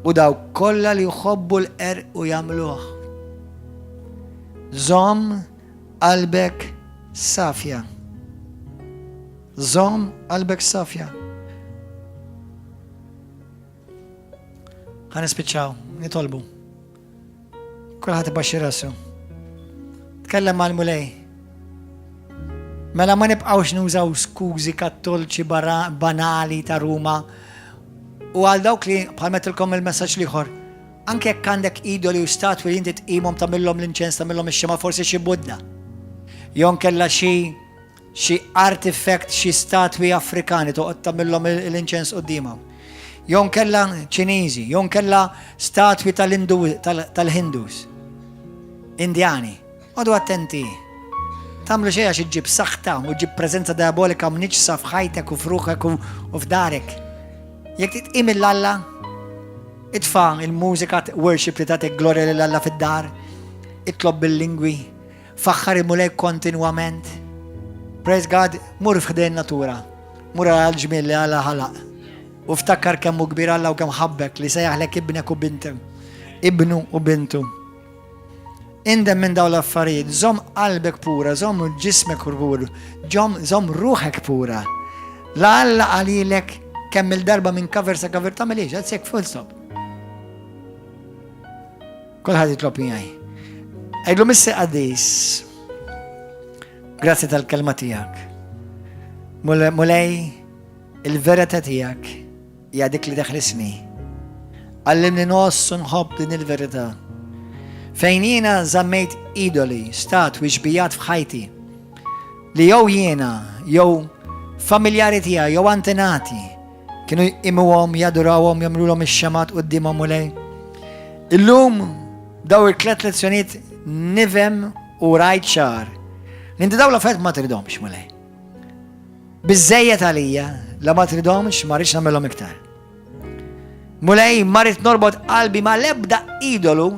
U dawk kollha li jħobbu l-qerq u jagħmluh. Żomm qalbek safja. Żomm qalbek safja. Ħa nispiċċaw, nitolbu. Kulħadd ibaxxi rasu. Tkellem mal-Mulej. Mela ma nibqgħux nużaw skużi kattolċi banali ta' Ruma u għal dawk li bħal metilkom il-messaġġ l-ieħor, anke jekk għandek idoli u statwi li inti tqimhom tagħmilhom l-inċens tagħmilhom ix-xema forsi xi Budda. Jew kella xi Xi artifact, xi statwi Afrikani toqgħod tagħmilhom l-inċens quddiemhom. Jew nkella Ċiniżi, jew nkella statwi tal-Hindus. Indjani. Għodu attenti. Tagħmlu xejn għax iġġib saħta u ġib preżenza diabolika mniġsa f'ħajtek u f'ruħek u f'darek. Jekk titqim il-Alla, itfa' il-mużika worship li tagħtik glorja lil Alla fid-dar, itlob bil-lingwi, Faħħar il-Mulej kontinwament. Praise God, mur f'ħdejn natura. Mur għal ġmiel li Alla ħalaq. U ftakar kemm hu kbir Alla u kemm ħabbek li sejjaħlek ibnek u bintu. Ibnu u bintu. Indem minn dawn l-affarijiet, żomm qalbek pura, żomm ġismek pur, żomm ruħek pura. La Alla qalilek kemm il-darba minn cover sa cover tagħmilix, għadsek full stop. Kulħadd jitlob miegħi. Għidlu missi qaddis. Grazzi tal-kelma tiegħek. Mulej, il-verità tiegħek hija dik li teħlisni. Għallimni ngħoss u nħobb din il-verità. Fejn jiena żammejt idoli, statwi, xbijat f'ħajti, li jew jiena, jew familjari tiegħi, jew antenati, Kienu jqimuhom, jadurawhom, jagħmlulhom ix-xemgħat quddiemhom Mulej. Illum daw il-tlet lezzjonijiet nifhem u rajt ċar. Li inti daw l-affarijiet ma tridhomx Mulej. Biżejjed għalija, la ma tridhomx ma rridx nagħmilhom iktar. Mulej ma rrid norbot qalbi ma l-ebda idolu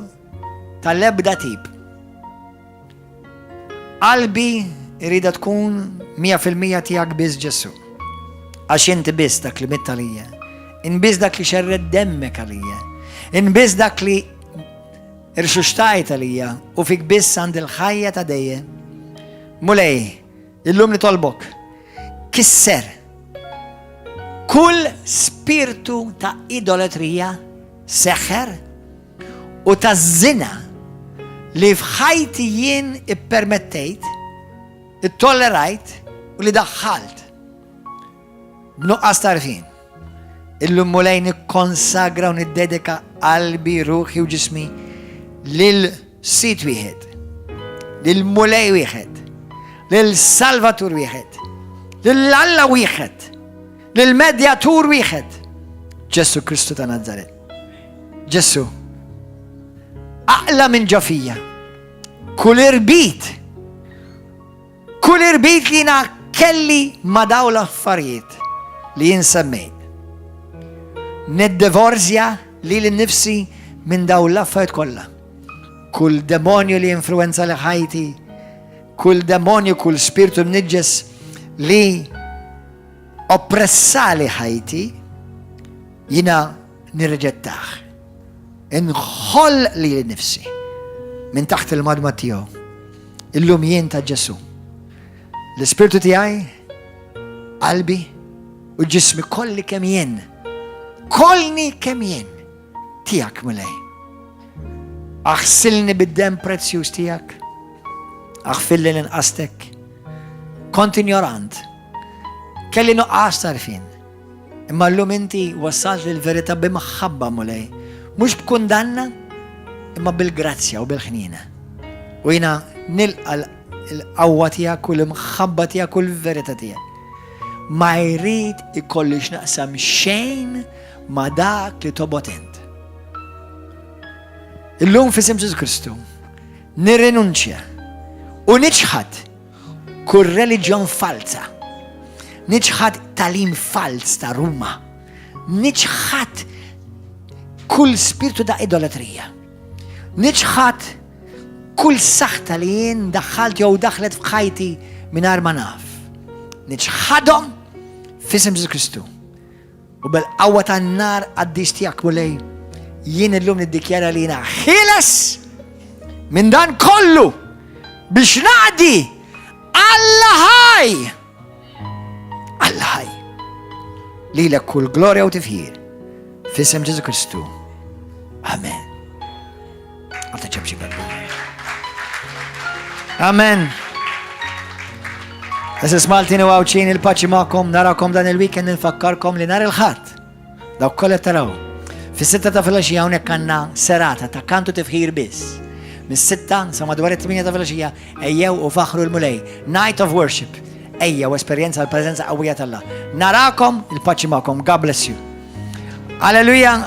tal-ebda tip. Qalbi rida tkun 100% tiegħek biss Ġesù. Għax inti biss dak li mitt għalija. In biss dak li xerred demmek għalija. In biss dak li irxuxtajt għalija u fik biss għand il-ħajja ta' dejjem. Mulej, illum nitolbok, kisser kull spirtu ta' idoletrija, seħer, u taż-żina li f'ħajti jien ippermettejt, ittollerajt u li daħħalt b'nuqqas ta' għarfien. Illum Mulej nikkonsagra u niddedika qalbi, ruħi u ġismi lil sid wieħed. Lil Mulej wieħed, lil Salvatur wieħed, lil Alla wieħed, lil Medjatur wieħed, Ġesu Kristu ta' Nazaret. Ġesu, aqla' minn ġo fija kull irbit, kull irbit li jiena kelli ma' daw l-affarijiet li jien semmejt. Niddivorzja lili nnifsi minn daw l-affarijiet kollha. Kull demonju li influwenzali ħajti, kull demonju, kull spirtu mniġġes li oppressali ħajti, jiena nirriġettah. Inħoll lili nnifsi minn taħt il-madma tiegħu. Illum jien ta' Ġesu. L-ispirtu tiegħi, qalbi u ġismi kolli kemm jien. Kollni kemm jien tiegħek Mulej. Aħsilni bid-dem prezzjuż tiegħek. Aħfirli li nqastek. Kont ignorant. Kelli nuqqas t'għarfien. Imma llum inti wassalt l-verità b'imħabba Mulej. Mhux b'kundanna, imma bil-grazzja u bil-ħnina. U jiena nilqa' l-qawwa tiegħek u l-imħabba tiegħek u l-verità tiegħek. Ma jrid ikolli x'naqsam xejn ma dak li tobgħod int. Illum f'isem Ġesu Kristu nirrinunċja u niċħad kull reliġjon falsa. Niċħad tagħlim fals ta' Ruma. Niċħad kull spirtu ta' idolatrija. Niċħad kull saħta li jien daħħalt jew daħlet f'ħajti mingħajr ma naf. Niċħadhom f'isem Ġesu Kristu. U bil-qawwa tan-nar qaddis tiegħek Mulej, jien illum niddikjara li jiena ħieles minn dan kollu biex naqdi Alla ħaj! Alla ħaj! Lilek kull glorja u tifħir. F'isem Ġesu Kristu. Amen. Għata ċabċi. Amen. Għeżież Maltin u Għawdxin il-paċi magħkom, narakom dan il-weekend nfakkarkom li nhar il-Ħadd. Dawk kollha taraw. Fis-6 ta' filgħaxija hawnhekk għandna serata ta' kantu tifħir biss. Mis-6 sa madwar it-8 ta' filgħaxija ejjew u faħru l-Mulej. Night of Worship. Ejja u esperjenza l-preżenza qawwija t'Alla. Narakom, il-paċi magħkom. God bless you. Alleluja.